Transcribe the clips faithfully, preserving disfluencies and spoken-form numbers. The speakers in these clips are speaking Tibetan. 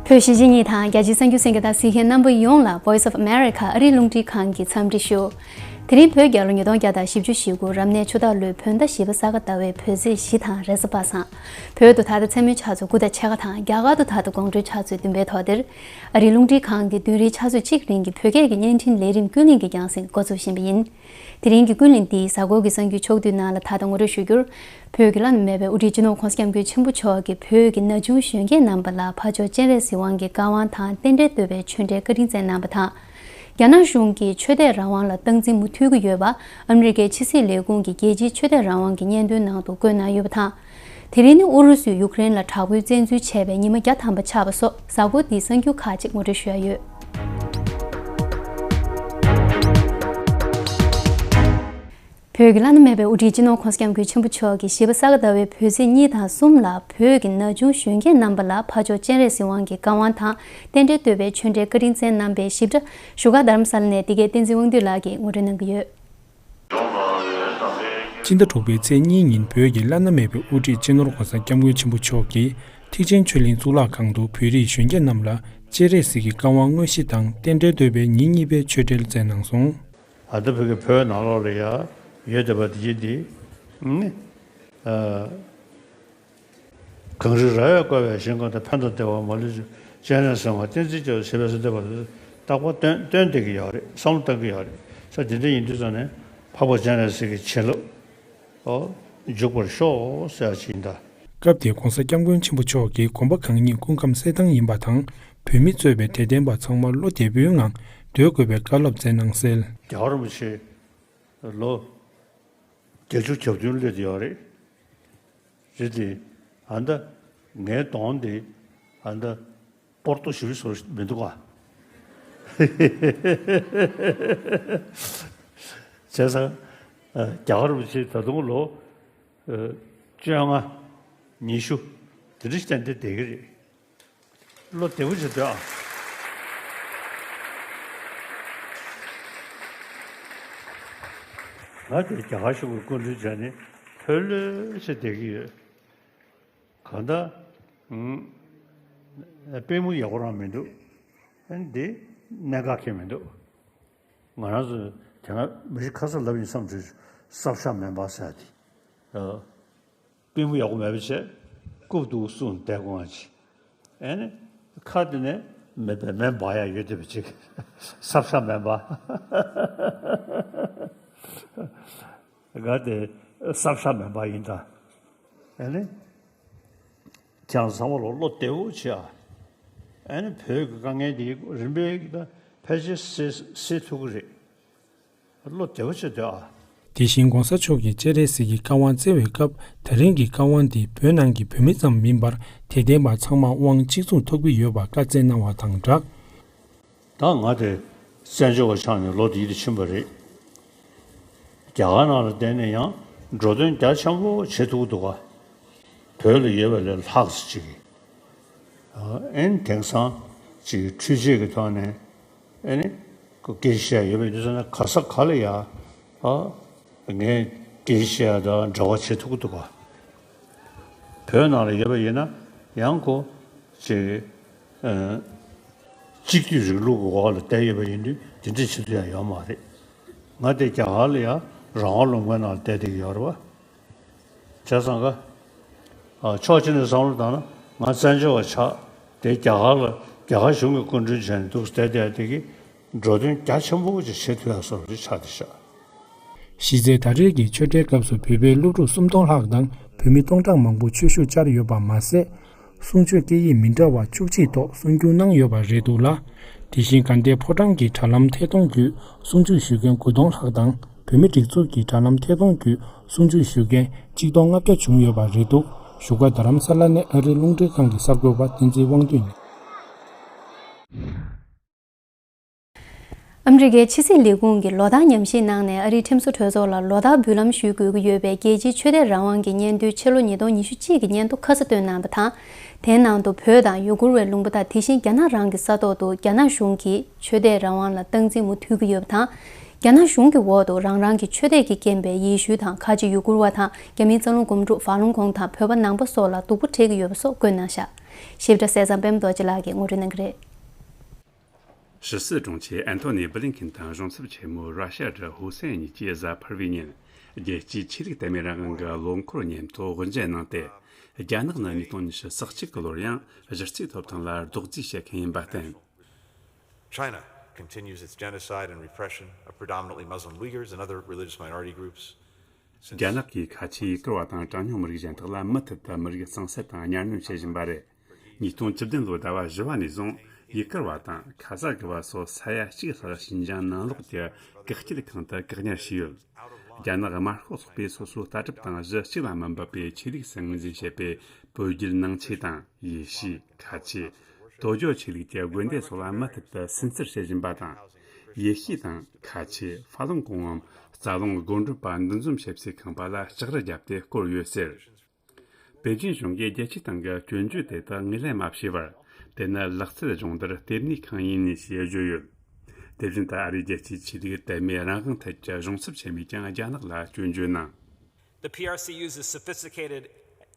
བོད་གཞིས་བྱེས་གཉིས་དང་རྒྱ་ཆེའི་གསར་འགྱུར་གསན་མཁན་དང་གཟིགས་མཁན་རྣམ་པ་ཡོངས་ལ་Voice of America ཨ་རིའི་རླུང་འཕྲིན་ཁང་གི་འཚམས་འདྲི་ཞུ། དེ་རིང་བོད་རྒྱལ་ལོ་ཉིས་སྟོང་བརྒྱ་དང་བཞི་བཅུ་ཞེ་དགུ་རབ་གནས་ཆུ་སྟག་ལོའི་བོད་ཟླ་བཞི་པ་ས་ག་ཟླ་བའི་བོད་ཚེས་བཞི་དང་རེས་གཟའ་པ་སངས། བོད་དུ་ད་ལྟ་མཚན་མོའི་ཆུ་ཚོད་དགུ་དང་ཕྱེད་ཀ་དང་རྒྱ་གར་དུ་ད་ལྟ་དགོང་དྲོའི་ཆུ་ཚོད་བདུན་པའི་ཐོག་དེར། ཨ་རིའི་རླུང་འཕྲིན་ཁང་གི་བདུན་རེའི་ཆུ་ཚོད་གཅིག་རིང་གི་བོད་སྐད་ཀྱི་བརྙན་འཕྲིན་ལས་རིམ་ཀུན་གླེང་གི་རྒྱང་སྲིང་འགོ་འཛུགས་བཞིན་པ་ཡིན། དེ་རིང་གི་ཀུན་གླེང་འདིའི་གཟའ་འཁོར་གྱི་གསར་འགྱུར་ཕྱོགས་བསྡུས་ནང་ལ་ད་ལྟ་ངོ་སྤྲོད་ཞུ་རྒྱུར། བོད་ཀྱི་བླ་ན་མེད་པའི་དབུ་ཁྲིད་སྤྱི་ནོར་༸གོང་ས་༸སྐྱབས་མགོན་ཆེན་པོ་མཆོག་གིས་བོད་ཀྱི་ན་ཆུང་གཞོན་སྐྱེས་རྣམ་པ་ལ་ཕ་ཇོ་སྤྱན་རས་གཟིགས་དབང་གི་བཀའ་དབང་དང་རྟེན་འབྲེལ་བསྟོད་པའི་ཆོས་འབྲེལ་བཀའ་དྲིན་བསྩལ་གནང་བ་དང་། རྒྱ་ནག་གཞུང་གིས་ཆོས་དད་རང་དབང་ལ་སྟངས་འཛིན་མུ་མཐུད་ཀྱི་ཡོད་པ་ཨ་མི་རི་ཀའི་ཕྱི་སྲིད་ལས་ཁུངས་ཀྱི་རྒྱལ་སྤྱིའི་ཆོས་དད་རང་དབང་གི་སྙན་ཐོའི་ནང་དུ་བཀོད་གནང་ཡོད་པ་དང་། དེ་རིང་ནི་ཨུ་རུ་སུས་ཡུཀ་རེན་ལ་དྲག་པོའི་བཙན་འཛུལ་བྱས་པའི་ཉི་མ་བརྒྱ་ཐམ་པ་ཆགས་པ་སོགས་གཟའ་འཁོར་འདིའི་གསར་འགྱུར་ཁག་ཅིག་ངོ་སྤྲོད་ཞུ་ཡ་ཡོད། བོད་ཀྱི་བླ་ན་མེད་པའི་དབུ་ཁྲིད་སྤྱི་ནོར་༸གོང་ས་༸སྐྱབས་མགོན་ཆེན་པོ་མཆོག་གིས་བཞི་པ་ས་ག་ཟླ་བའི་བོད་ཚེས་གཉིས་དང་གསུམ་ལ་བོད་ཀྱི་ན་ཆུང་གཞོན་སྐྱེས་རྣམ་པ་ལ་ཕ་ཇོ་སྤྱན་རས་གཟིགས་དབང་གི་བཀའ་དབང་དང་རྟེན་འབྲེལ་བསྟོད་པའི་ཆོས་འབྲེལ་བཀའ་དྲིན་བསྩལ་གནང་པའི་ཞིབ་ཕྲ་བཞུགས་སྒར་རྡ་རམ་ས་ལ་ནས་འདི་གའི་བསྟན་འཛིན་དབང་འདུས་ལགས་ཀྱིས་ངོ་སྤྲོད་གནང་གི་ཡོད། སྤྱི་ཟླ་དྲུག་པའི་ཚེས་གཉིས་ཉིན་བོད་ཀྱི་བླ་ན་མེད་པའི་དབུ་ཁྲིད་སྤྱི་ནོར་༸གོང་ས་༸སྐྱབས་མགོན་ཆེན་པོ་མཆོག་གིས་ཐེག་ཆེན་ཆོས་གླིང་གཙུག་ལག་ཁང་དུ་བོད་རིགས་གཞོན་སྐྱེས་རྣམས་ལ་སྤྱན་རས་གཟིགས་ཀྱི་བཀའ་དབང་དངོས་གཞི་དང་རྟེན་འབྲེལ་བསྟོད་པའི་ཉིན་གཉིས་པའི་ཆོས་འབྲེལ་བསྩལ་གནང་སོང་། ད་ལྟ་བོད་ཀྱི་བོད་ནང་ལོགས་ལ་ཡ་ཡོད་བསྡད་པ་དེ་ཅི་འདི་ནི། གངས་རི་ར་བས་བསྐོར་བའི་ཞིང་ཁམས་དང་། ཕན་དང་བདེ་བ་མ་ལུས་སྤྱོད། སྤྱན་རས་གཟིགས་དབང་བསྟན་འཛིན་སྐྱོབ། ཞེས་པའི་སོ་བསྡད་པ་རྟག་པར་སྟོན་སྟོན་བསྡད་ཀྱི་ཡོད་རེད། བསམ་བློ་བཏང་གི་ཡོད་རེད། ས་དེ་འདྲ་ཡིན་དུས་ཙང་ནས་འཕགས་པ་སྤྱན་རས་གཟིགས་ཀྱི་བྱིན་རླབས་ཨོ་འཇུག་པར་ཤོག་ཟེར་བ་ཞིག་ཡིན་ད། སྐབས་དེར་༸གོང་ས་༸སྐྱབས་མགོན་ཆེན་པོ་མཆོག་གིས་དགོན་པ་གང་ཉིད་སྐུ་ཁམས་གསལ་ཐང་ཡིན་པ་དང་། བོད་མི་གཙོས་པའི་དད་ལྡན་པ་ཚང་མ་བློ་བདེ་པོའི་ངང་སྡོད་དགོས་པའི་བཀའ་སློབ་བསྩལ་གནང་གསལ། རྒྱལ་བ་རིན་པོ་ཆེ་ལོ་བརྒྱད་ཅུ་གྱ་བདུན་སླེབས་ཡོད་རེད། རེད་དེ། ཨ་ད་ངའི་གདོང་དེ་ཨ་ད་སྤོ་ཏོ་ཞེ་པོ་བཟོ་མི་འདུག་ག་བྱས་ཙང་རྒྱལ་བ་རིན་པོ་ཆེ་ད་དུང་ལོ་བཅོ་ལྔ་ཉི་ཤུ་དེ་འདྲ་ཞིག་ཏན་ཏན་བསྡད་ཀྱི་རེད། བློ་བདེ་པོ་བྱེད་དུས་ཨ། ང་དེ་རྒྱ་གར་གཞུང་གི་སྐུ་མགྲོན་བྱས་ནས་ཕོ་ལྷོད་བྱས་བསྡད་ཀྱི་ཡོད། གང་ལྟར། ཨ། པུས་མོ་ཡག་པོ་རང་མི་འདུག་ཨ་ནི་འདི་གནད་འགག་གང་ཡང་མི་འདུག་ང་རང་ཚོ་དེ་སྔ་མི་རིགས་ཁ་སང་ལབ་ཡིན་བསམ་བྱུང་། སྲབ་ཤ་མེན་པ་ཟེར་ཡ་དེ། ཨ། པུས་མོ་ཡག་པོ་མེད་པ་བྱས། རྐུབ་སྟེགས་གསུམ་བསྡད་དགོས་པ་ཅིག་ཨ་ནི་ཁ་དེ་ནས་མེད་པའི་མེ་འབར་ཡ་ཡོད་བསྡད་པ་ཅིག་སྲབ་ཤ་མེན་པ། ང་དེ་སྲབ་ཤ་མེན་པ་ཡིན་ད། ཨ་ནི་ཁྱེད་རང་ཚང་མ་ལ་བློ་བདེ་པོ་བྱེད་ཨ། ཨ་ནི་བོད་ཀྱི་དཀའ་ངལ་འདི་རིམ་པས་ཀྱིས་ད་ཕལ་ཆེར་སེལ་སེལ་ཐུབ་ཀྱི་རེད། བློ་བདེ་པོ་བྱེད་དགོས་ཨ། དེ་བཞིན་༸གོང་ས་མཆོག་གིས་སྤྱན་རས་གཟིགས་ཀྱི་བཀའ་དབང་བསྩལ་བའི་སྐབས། ད་རིང་གི་བཀའ་དབང་འདི་བོད་ནང་གི་བོད་མི་ཙམ་མིན་པར་དད་ལྡན་པ་ཚང་མ་དབང་གཅིག་མཚུངས་ཐོབ་ཀྱི་ཡོད་པ་བཀའ་སྩལ་གནང་བ་དང་སྦྲགས། ད་ང་དེ་བཙན་བྱོལ་བ་ཆགས་ནས་ལོ་འདི་དེ་ཕྱིན་པ་རེད། རྒྱ་གར་ནང་ལ་བསྡད་ནས་ཡང་འགྲོ་དོན་རྒྱ་ཆེན་པོ་བྱེད་ཐུབ་ཀྱི་འདུག་ག་བོད་ལ་ཡོད་པ་ལས་ལྷག་ཙམ་ཅིག་ཨ་ནི་དེང་སང་ཅིག་འཕྲུལ་ཆས་ཀྱི་ཐོག་ནས་ཨ་ནི་སྐད་ཆ་བཤད་ཡོད་པ་ཡིན་དུས་ཙང་ན་ག་ས་ག་ལ་ཡ་ཨ་ངས་སྐད་ཆ་བཤད་ཡ་དང་འབྲེལ་བ་བྱེད་ཐུབ་ཀྱི་འདུག་ག་བོད་ནང་ལ་ཡོད་པ་ཡིན་ན་ཡང་ཁོ་ཅིག་ཨ་གཅིག་སྡུད་རིང་ལུགས་ཀྱི་འོག་ལ་བསྡད་ཡོད་པ་ཡིན་དུས་དེ་འདྲ་བྱེད་ཐུབ་ཡ་ཡོད་མ་རེད། ང་དེ་རྒྱ་གར་ལ་ཡ་རང་དབང་ལུང་པའི་ནང་ལ་བསྡད་བསྡད་ཀྱི་ཡོད་རེད་པ། བྱས་ཙང་ཀ་ཨ་ཕྱོགས་གཅིག་ནས་བསམ་བློ་བཏང་ན་ང་བཙན་བྱོལ་བ་ཆགས་དེ་རྒྱ་གར་ལ་རྒྱ་གར་གཞུང་གི་སྐུ་མགྲོན་བྱས་ནས་འདུག་བསྡད་བསྡད་དེ་གི་འགྲོ་དོན་རྒྱ་ཆེན་པོ་ཅིག་བྱེད་ཐུབ་ཡ་བཟོ་འདྲ་ཆགས་བསྡད་ཤག་གཞི་རྩའི་ད་རེས་ཀྱི་ཆོས་འབྲེལ་སྐབས་སུ་བོད་པའི་སློབ་ཕྲུག་སུམ་སྟོང་ལྷག་དང་བོད་མི་སྟོང་ཕྲག་མང་པོ་ཆོས་ཞུགས་བཅར་ཡོད་པ་མ་ཟད། གསུང་ཆོས་སྐད་ཡིག་མི་འདྲ་བ་བཅུ་གཅིག་ཐོག་གསུང་སྒྱུར་གནང་ཡོད་པ་རེད་འདུག་ལ། དེ་བཞིན་དགའ་ལྡན་ཕོ་བྲང་གི་དྲ་ལམ་ཐད་གཏོང་བརྒྱུད་གསུང་ཆོས་ཞུ་མཁན་དགུ་སྟོང་ལྷག་དང་། བོད་མི་སྒྲིག་འཛུགས་ཀྱི་དྲ་ལམ་ཐད་གཏོང་བརྒྱུད་གསུང་ཆོས་ཞུ་མཁན་གཅིག་སྟོང་ལྔ་བརྒྱ་བྱུང་ཡོད་པ་རེད་འདུག་བཞུགས་སྒར་རྡ་རམ་ས་ལ་ནས་ཨ་རིའི་རླུང་འཕྲིན་ཁང་གི་གསར་འགོད་པ་བསྟན་འཛིན་དབང་འདུས་ནས། ཨ་མི་རི་ཀའི་ཕྱི་སྲིད་ལས་ཁུངས་ཀྱིས་ལོ་ལྟར་ཉམས་ཞིབ་གནང་ནས་ཨ་རིའི་ཁྲིམས་བཟོ་གྲོས་ཚོགས་ལ་ལོ་ལྟར་འབུལ་ལམ་ཞུ་དགོས་ཀྱི་ཡོད་པའི་རྒྱལ་སྤྱིའི་ཆོས་དད་རང་དབང་གི་སྙན་ཐོའི་ཕྱི་ལོ་ཉིས་སྟོང་ཉི་ཤུ་གཅིག་གི་སྙན་ཐོ་ཁ་གསལ་བཏོན་གནང་བ་དང་། དེའི་ནང་དུ་བོད་དང་ཡུ་གུར་བའི་ལུང་པ་དང་དེ་བཞིན་རྒྱ་ནག་རང་གི་ས་ཐོག་ཏུ་རྒྱ་ནག་གཞུང་གིས་ཆོས་དད་རང་དབང་ལ་སྟངས་འཛིན་མུ་མཐུད་ཀྱི་ཡོད་པ་དང་། རྒྱ་ནག་གཞུང་གི་འོག་ཏུ་རང་རང་གི་ཆོས་དད་ཀྱི་རྐྱེན་པས་ཡེ་ཤུ་དང་ཁ་ཆེ་ཡུ་གུར་བ་དང་རྒྱ་མིའི་རྩ་རླུང་སྒོམ་སྒྲུབ་ཧྥ་ལུང་ཁོང་དང་བོད་པ་ནང་པ་སོགས་ལ་སྡུག་པོ་སྤྲད་ཀྱི་ཡོད་པ་སོགས་བཀོད་གནང་བཞག་ཞིབ་ཕྲ་གསན་བསམ་པད་མ་རྡོ་རྗེ་ལགས་ཀྱིས་ངོ་སྤྲོད་གནང་གི་རེད། ཕྱི་སྲིད་དྲུང་ཆེ་ཨན་ཐོ་ནི་བྷི་ལིན་ཁིན་དང་གཞུང་ཚབ་ཆེན་མོ་ར་ཤ་ཡ་དྲུང་ཧུ་སེན་གཉིས་ཀྱིས་གཟའ་ཕུར་བུའི་ཉིན། རྒྱལ་སྤྱིའི་ཆོས་ལུགས་དད་མོས་རང་དབང་གི་ལོ་འཁོར་སྙན་ཐོ་དབུ་འབྱེད་གནང་སྟེ། རྒྱ་ནག་ནི་ཉིས་སྟོང་ཉི་ཤུ་རྩ་གཅིག་གི་ལོར་ཡང་གཞི་རྩའི་ཐོབ་ཐང་ལ་རྡོག་རྫིས་བྱེད་མཁན་ཡིན་པ་བསྟན། China continues its genocide and repression of predominantly Muslim Uyghurs and other religious minority groups. རྒྱ་ནག་གིས་ཁ་ཆེའི་ཡུ་གུར་བ་དང་གྲངས་ཉུང་མི་རིགས་གཞན་དག་ལ་མུ་མཐུད་དུ་མི་རིགས་གཙང་སེལ་དང་གཉའ་གནོན་བྱེད་བཞིན་པ་རེད། ཉིས་སྟོང་བཅུ་བདུན་ལོའི་ཟླ་བ་བཞི་བ་ནས་བཟུང་ཡུ་གུར་བ་དང་ཁ་ཛ་གི་བ་སོགས་ས་ཡ་གཅིག་ལྷག་ཞིན་ཅང་ནང་ལོགས་ཀྱི་བཀག་སྐྱིལ་ཁང་དུ་བཀག་ཉར་བྱས་ཡོད། རྒྱ་ནག་དམར་ཤོག་ཚོགས་པས་སོ་སོའི་ལྟ་གྲུབ་དང་གཞི་གཅིག་ལ་མི་འབབ་པའི་ཆོས་ལུགས་སུ་ངོས་འཛིན་བྱེད་པའི་བོད་བརྒྱུད་ནང་ཆོས་དང་། ཡེ་ཤུ། ཁ་ཆེ། དོ་ཇོ་ཆོས་ལུགས་ཀྱི་དགོན་སྡེ་སོགས་ལ་མུ་མཐུད་དུ་སུན་གཙེར་བྱེད་བཞིན་པ་དང་། ཡེ་ཤུ་དང་ཁ་ཆེ་ཧྥ་ལུང་གོང་འོག་རྩ་རླུང་དགོན་སྡེ་པ་འདུ་འཛོམས་བྱེད་སའི་ཁང་པ་ལ་ལྕགས་རི་བརྒྱབ་སྟེ་བསྐོར་ཡོད་ཟེར། པེ་ཅིན་གཞུང་གིས་རྒྱལ་སྤྱིའི་སྟེང་གི་སྐྱོན་བརྗོད་དེ་དག་ངོས་ལེན་མ་བྱས་པར། དེ་ནི་ལག་རྩལ་སྦྱོང་བརྡར་ལྟེ་གནས་ཁང་ཡིན་ཞེས་བརྗོད་ཡོད། དེ་བཞིན་དུ་ཨ་རིའི་རྒྱལ་སྤྱིའི་ཆོས་ལུགས་དད་མོས་རང་དབང་ཐད་ཀྱི་གཞུང་ཚབ་ཆེན་མོས་ཀྱང་རྒྱ་ནག་ལ་སྐྱོན་བརྗོད་གནང་། The P R C uses sophisticated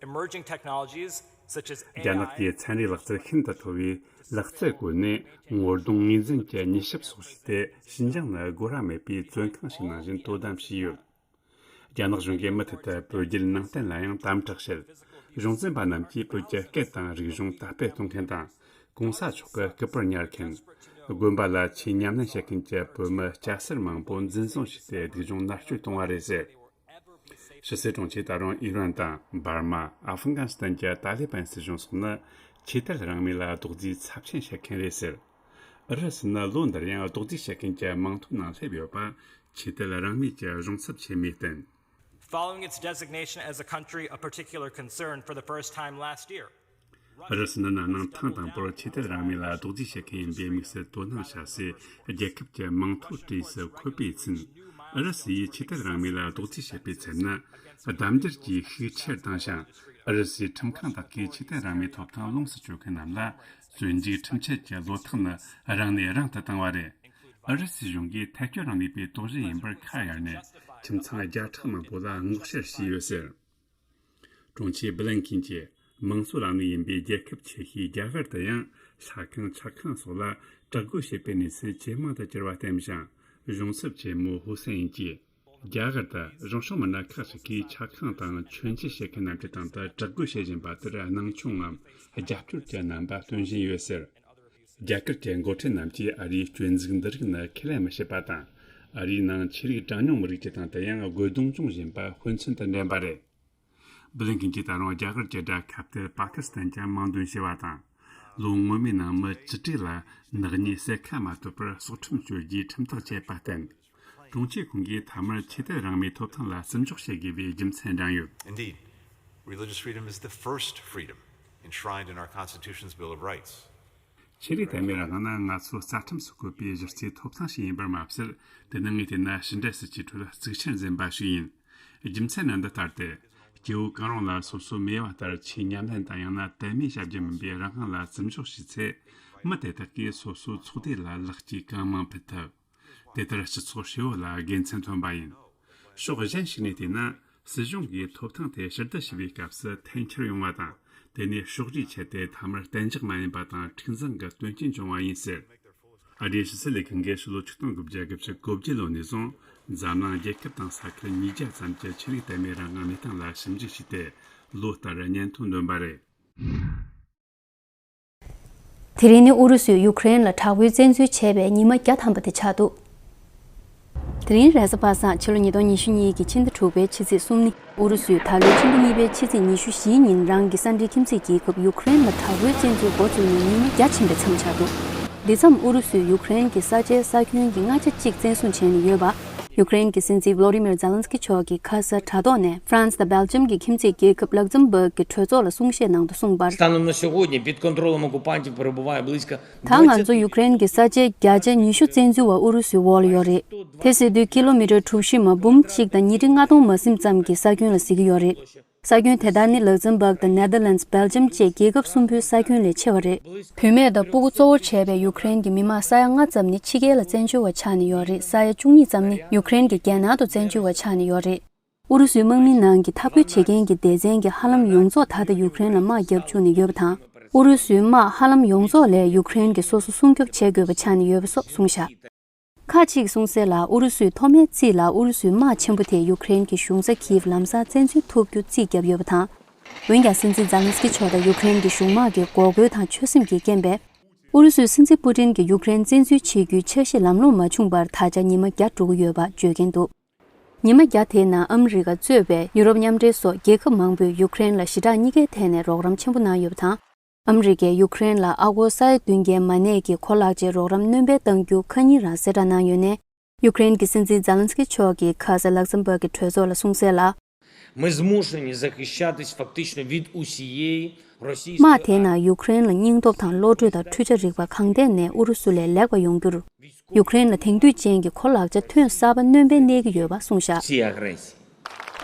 emerging technologies such as རྒྱ་ནག་གིས་ཚན་རིག་ལག་རྩལ་ཤིན་ཏུ་མཐོ་བའི་ལག་རྩལ་བཀོལ་ནས་ངོ་གདོང་ངོས་འཛིན་གྱི་མྱུལ་ཞིབ་སོགས་བྱས་ཏེ་ཤིན་ཅང་ནི་སྒོ་ར་མེད་པའི་བཙོན་ཁང་ཞིག་ནང་བཞིན་དོ་དམ་བྱས་ཡོད། རྒྱ་ནག་གཞུང་གིས་མུ་མཐུད་དུ་བོད་བརྒྱུད་ནང་བསྟན་ལ་ཡང་དམ་དྲག་བྱེད། གཞུང་འཛིན་པ་རྣམས་ཀྱིས་བོད་ཀྱི་སྐད་དང་རིག་གཞུང་དར་སྤེལ་གཏོང་མཁན་དང་། གོང་ས་མཆོག་གི་སྐུ་པར་ཉར་མཁན། དགོན་པ་ལ་ཆོས་ཉམས་ལེན་བྱེད་མཁན་གྱི་བོད་མི་སྐྱ་སེར་མང་པོ་འཛིན་བཟུང་བྱས་ཏེ་སྡུག་སྦྱོང་མནར་གཅོད་གཏོང་བ་རེད་ཟེར། ཕྱི་སྲིད་དྲུང་ཆེས་ད་རུང་ཨི་རན་དང་འབར་མ། ཨ་ཧྥི་གྷ་ནི་སི་ཐན་གྱི་ཏཱ་ལི་བན་སྲིད་གཞུང་སོགས་ནི་ཆོས་དད་རང་མོས་ལ་རྡོག་རྫིས་ཚབས་ཆེན་བྱེད་མཁན་རེད་ཟེར། ཨུ་རུ་སུ་ནི་ལོ་འདིར་ཡང་རྡོག་རྫིས་བྱེད་མཁན་གྱི་མིང་ཐོ་ནང་སླེབས་ཡོད་པ་ཆོས་དད་རང་མོས་ཀྱི་གཞུང་ཚབ་ཆེན་མོས་བསྟན། Following its designation as a country of particular concern for the first time last year, เอเชีย ཨུ་རུ་སུ་ནི་ན་ནིང་ཐེངས་དང་པོར་ཆོས་དད་རང་མོས་ལ་རྡོག་རྫིས་བྱེད་མཁན་ཡིན་པའི་དམིགས་སུ་དོ་སྣང་བྱ་སའི་རྒྱལ་ཁབ་ཀྱི་མིང་ཐོ་བྲིས་སུ་འཁོད་པའི་ཚུན། ཨུ་རུ་སུ་ཡིས་ཆོས་དད་རང་མོས་ལ་རྡོག་རྫིས་བྱེད་པའི་ཚད་ནི་ལྡབ་འགྱུར་གྱིས་ཤུགས་ཆེར་བཏང་ཞིང་། ཨུ་རུ་སུའི་ཁྲིམས་ཁང་དག་གིས་ཆོས་དད་རང་མོས་ཐོབ་ཐང་ལོངས་སུ་སྤྱོད་མཁན་རྣམས་ལ་བཙོན་འཇུག་ཁྲིམས་ཆད་ཀྱི་ལོ་ཐག་ནི་རིང་ནས་རིང་དུ་བཏང་བ་རེད། ཨུ་རུ་སུའི་གཞུང་གིས་ཐལ་སྐྱོད་རིང་ལུགས་པའི་དོགས་གཞི་ཡིན་པར་ཁ་གཡར་ནས་ཁྱིམ་ཚང་བརྒྱ་ཕྲག་མང་པོ་ལ་སྔོག་བཤེར་བྱས་ཡོད་ཟེར། དྲུང་ཆེ་བྷི་ལིན་ཁིན་གྱིས་དམངས་གཙོ་ལམ་ལུགས་ཡིན་པའི་རྒྱལ་ཁབ་ཆེ་ཤོས་རྒྱ་གར་དུ་ཡང་ལྷ་ཁང་ཆགས་ཁང་སོགས་ལ་དྲག་རྒོལ་བྱེད་པའི་གནས་ཚུལ་ཇེ་མང་དུ་གྱུར་བ་བསྟན་ཞིང་། གཞུང་ཚབ་ཆེན་མོ་ཧུ་སེན་གྱིས་རྒྱ་གར་དུ་གཞུང་ཕྱོགས་མི་སྣ་ཁག་ཅིག་གིས་ཆགས་ཁང་དང་མཆོད་མཇལ་བྱེད་མཁན་རྣམས་ཀྱི་སྟེང་དུ་དྲག་རྒོལ་བྱེད་བཞིན་པ་དེར་སྣང་ཆུང་ངམ་རྒྱབ་སྐྱོར་གྱི་རྣམ་པ་སྟོན་བཞིན་ཡོད་ཟེར། རྒྱ་གར་གྱི་འགོ་ཁྲིད་རྣམས་ཀྱིས་ཨ་རིའི་སྐྱོན་འཛུགས་འདི་རིགས་ནི་ཁས་ལེན་མི་བྱེད་པ་དང་། ཨ་རིའི་ནང་ཆོས་ལུགས་གྲངས་ཉུང་མི་རིགས་ཀྱི་སྟེང་དུ་ཡང་རྒོལ་རྡུང་སྐྱོང་བཞིན་པ་དཔེ་མཚོན་དུ་འདྲེན་པ་རེད། བྷི་ལིན་ཁིན་གྱིས་ད་རུང་རྒྱ་གར་གྱི་དགྲ་ཁ་གཏད་པ་ཀི་སི་ཐན་ཀྱང་དམངས་འདུན་བྱས་པ་དང་། ལོ་སྔོན་མའི་ནང་མི་བཅུ་དྲུག་ལ་ནག་ཉེས་གསལ་ཁ་མ་ཐོབ་པར་སྲོག་ཁྲིམས་གཅོད་རྒྱུའི་ཁྲིམས་ཐག་བཅད་པ་བསྟན། དྲུང་ཆེ་ཁོང་གིས་མཐའ་མར་ཆོས་དད་རང་མོས་ཐོབ་ཐང་ལ་བརྩི་འཇོག་བྱེད་དགོས་པའི་རྒྱུ་མཚན་བགྲངས་ཡོད། Indeed, religious freedom is the first freedom enshrined in our Constitution's Bill of Rights. ཆོས་ལུགས་དད་མོས་རང་དབང་ནི་ང་ཚོའི་རྩ་ཁྲིམས་སུ་བཀོད་པའི་གཞི་རྩའི་ཐོབ་ཐང་ཞིག་ཡིན་པར་མ་ཟད། དེ་ནི་ངས་བལྟས་ན་ཕྱི་འབྲེལ་སྲིད་ཇུས་ཁྲོད་གཙིགས་ཆེར་འཛིན་པ་ཞིག་ཡིན། རྒྱུ་མཚན་ནི་འདི་ལྟར་ཏེ། སྐྱེ་བོ་གང་རུང་ལ་སོ་སོའི་མོས་པ་ལྟར་ཆོས་ཉམས་ལེན་དང་ཡང་ན་དད་མོས་བྱ་རྒྱུ་མིན་པའི་རང་དབང་ལ་བརྩི་འཇོག་བྱས་ཚེ། མི་དེ་དག་གིས་སོ་སོའི་ཚོགས་སྡེ་ལ་ལེགས་སྐྱེས་གང་མང་ཕུལ་ཐུབ། དེ་ལྟར་སྤྱི་ཚོགས་ཧྲིལ་བོ་ལ་དགེ་མཚན་ཐོན་པ་ཡིན། ཕྱོགས་གཞན་ཞིག་ནས་བལྟས་ན། སྲིད་གཞུང་གིས་ཐོབ་ཐང་དེ་ཕྱིར་བསྡུ་བྱས་པའི་སྐབས་སུ་འཐེན་འཁྱེར་ཡོང་བ་དང་། དེ་ནས་ཕྱོགས་རིས་ཆད་དེ་མཐའ་མར་གཏན་འཇགས་མ་ཡིན་པ་དང་འཁྲུག་འཛིང་གི་དོན་རྐྱེན་བྱུང་བ་ཡིན་ཟེར། ཨ་རིའི་ཕྱི་སྲིད་ལས་ཁུངས་ཀྱིས་ཕྱི་ལོ་ཆིག་སྟོང་དགུ་བརྒྱ་དགུ་བཅུ་གོ་བརྒྱད་ལོ་ནས་བཟུང་འཛམ་གླིང་རྒྱལ་ཁབ་དང་ས་ཁུལ་ཉིས་བརྒྱ་ཙམ་གྱི་ཆོས་ལུགས་དད་མོས་རང་དབང་གནས་སྟངས་ལ་ཞིབ་འཇུག་བྱས་ཏེ། ལོ་ལྟར་སྙན་ཐོ་འདོན་པ་རེད། དེ་རིང་ནི་ཨུ་རུ་སུས་ཡུཀ་རེན་ལ་དྲག་པོའི་བཙན་འཛུལ་བྱས་པའི་ཉི་མ་བརྒྱ་ཐམ་པ་དེ་ཆགས་འདུག་དེ་རིང་རེས་གཟའ་པ་སངས་ཕྱི་ལོ་ཉིས་སྟོང་ཉི་ཤུ་གཉིས་ཀྱི་ཕྱི་ཟླ་དྲུག་པའི་ཕྱི་ཚེས་གསུམ་ནི་ཨུ་རུ་སུས་ད་ལོའི་ཕྱི་ཟླ་གཉིས་པའི་ཕྱི་ཚེས་ཉི་ཤུ་བཞིའི་ཉིན་རང་གི་ས་འབྲེལ་ཁྱིམ་མཚེས་རྒྱལ་ཁབ་ཡུཀ་རེན་ལ་དྲག་པོའི་བཙན་འཛུལ་འགོ་བཙུགས་ནས་ཉི་མ་བརྒྱ་ཕྱིན་པའི་མཚམས་ཆགས་འདུག་འདི་མཚམས་ཨུ་རུ་སུས་ཡུཀ་རེན་གྱི་ས་ཆའི་ས་ཁྱོན་གྱི་ལྔ་ཆ་གཅིག་བཙན་བཟུང་བྱས་ནས་ཡོད་པ། ཡུཀ་རེན་གྱི་སྲིད་འཛིན་ཝོ་ལོ་ཌི་མིར་ཛེ་ལན་སི་ཀི་མཆོག་གིས་ཁ་ས་དྲ་ཐོག་ནས་ཧྥ་རན་སི་དང་སྦེལ་ཇམ་གྱི་ཁྱིམ་མཚེས་རྒྱལ་ཁབ་ལག་འཛོམས་སྦུག་གི་གྲོས་ཚོགས་ལ་གསུང་བཤད་ནང་དུ་གསུངས་པར། Станом на сьогодні під контролем окупантів перебуває близько ད་ང་ཚོ་ཡུཀ་རེན་གྱི་ས་ཆའི་བརྒྱ་ཆ་ཉི་ཤུ་བཙན་འཛུལ་བ་ཨུ་རུ་སུའི་འོག་ལ་ཡོད་རེད། དེ་ཟེར་དུས་ཀི་ལོ་མི་ཊར་གྲུ་བཞི་མ་འབུམ་གཅིག་དང་ཉིས་ཁྲི་ལྔ་སྟོང་མ་ཟིན་ཙམ་གྱི་ས་ཁྱོན་ལ་ཟེར་གྱི་ཡོད་རེད། ས་ཁྱོན་དེ་དག་ནི་ལག་འཛོམས་སྦུག་དང་ནེ་དར་ལན་སི། སྦེལ་ཇམ་བཅས་རྒྱལ་ཁབ་གསུམ་པོའི་ས་ཁྱོན་ལས་ཆེ་བ་རེད། བུད་མེད་དང་ཕྲུ་གུ་གཙོ་བོར་བྱས་པའི་ཡུཀ་རེན་གྱི་མི་མང་ས་ཡ་ལྔ་ཙམ་ནི་ཕྱི་རྒྱལ་ལ་བཙན་བྱོལ་བ་ཆགས་ནས་ཡོད་རེད། ས་ཡ་བཅུ་གཉིས་ཙམ་ནི་ཡུཀ་རེན་གྱི་རྒྱལ་ནང་དུ་བཙན་བྱོལ་བ་ཆགས་ནས་ཡོད་རེད། ཨུ་རུ་སུའི་དམག་མིའི་ནང་གི་འཐབ་རྒོལ་བྱེད་མཁན་གྱི་སྡེ་ཚན་གྱི་ཧ་ལམ་ཡོངས་རྫོགས་ད་ལྟ་ཡུཀ་རེན་ལ་དམག་རྒྱབ་བཅུག་ནས་ཡོད་པ་དང་། ཨུ་རུ་སུའི་དམག་ཧ་ལམ་ཡོངས་རྫོགས་ལས་ཡུཀ་རེན་གྱིས་སོ་སོ་སྲུང་སྐྱོབ་བྱེད་དགོས་པ་ཆགས་ནས་ཡོད་པ་སོགས་གསུངས་བཞག་ཁག་ཅིག་གིས་གསུངས་གསལ་ལ། ཨུ་རུ་སུས་ཐོག་མའི་རྩིས་ལ་ཨུ་རུ་སུའི་དམག་ཆེན་པོ་དེ་ཡུཀ་རེན་གྱི་གཞུང་ས་ཁིའིབ་ལམ་སང་བཙན་འཛུལ་ཐུབ་རྒྱུ་རྩིས་བརྒྱབ་ཡོད་པ་དང་། འོན་ཀྱང་། སྲིད་འཛིན་ཛེ་ལན་སི་ཀི་མཆོག་དང་ཡུཀ་རེན་གྱི་གཞུང་དམག་གི་འགོག་རྒོལ་དང་ཆོད་སེམས་ཀྱི་རྐྱེན་པས། ཨུ་རུ་སུའི་སྲིད་འཛིན་པུ་ཏིན་གྱིས་ཡུཀ་རེན་བཙན་འཛུལ་བྱེད་རྒྱུའི་འཆར་གཞི་ལམ་ལྷོང་མ་བྱུང་བར། ད་ཆ་ཉི་མ་བརྒྱ་འགྲོ་གི་ཡོད་པ་བརྗོད་མཁན་འདུག་ཉི་མ་བརྒྱ་དེའི་ནང་ཨ་མི་རི་ཀ་གཙོས་པའི་ཡུ་རོབ་མཉམ་འབྲེལ་སོགས་རྒྱལ་ཁབ་མང་པོས་ཡུཀ་རེན་ལ་ཞི་དྲག་གཉིས་ཀའི་ཐད་ནས་རོགས་རམ་ཆེན་པོ་གནང་ཡོད་པ་དང་། ཨ་མི་རི་ཀས་ཡུཀ་རེན་ལ་ཨ་སྒོར་ས་ཡ་བདུན་བརྒྱའི་མ་གནས་ཀྱི་གོ་ལག་ཆའི་རོགས་རམ་སྣོན་སྤེལ་གཏང་རྒྱུ་ཁ་ཉིན་རང་གསལ་བསྒྲགས་གནང་ཡོད་ནས། ཡུཀ་རེན་གྱི་སྲིད་འཛིན་ཛེ་ལན་སི་ཀི་མཆོག་གིས་ཁ་ས་ལག་ཟམ་བྷག་གི་གྲོས་ཚོགས་ལ་གསུངས་གསལ་ལ། Мы змушені захищатись фактично від усієї російської དམག་དེའི་ནང་ཡུཀ་རེན་ལ་སྙིང་སྟོབས་དང་བློ་གྲོས་དང་འཕྲུལ་ཆ་རིག་པ་གང་ཐད་ནས་ཨུ་རུ་སུ་ལས་ལེགས་པ་ཡོང་རྒྱུར། ཡུཀ་རེན་ལ་དེང་དུས་ཅན་གྱི་གོ་ལག་ཆ་ཐོན་གསར་པ་སྣོན་སྤེལ་གནས་ཀྱི་ཡོད་པ་གསུངས་བཞག Росії агресії.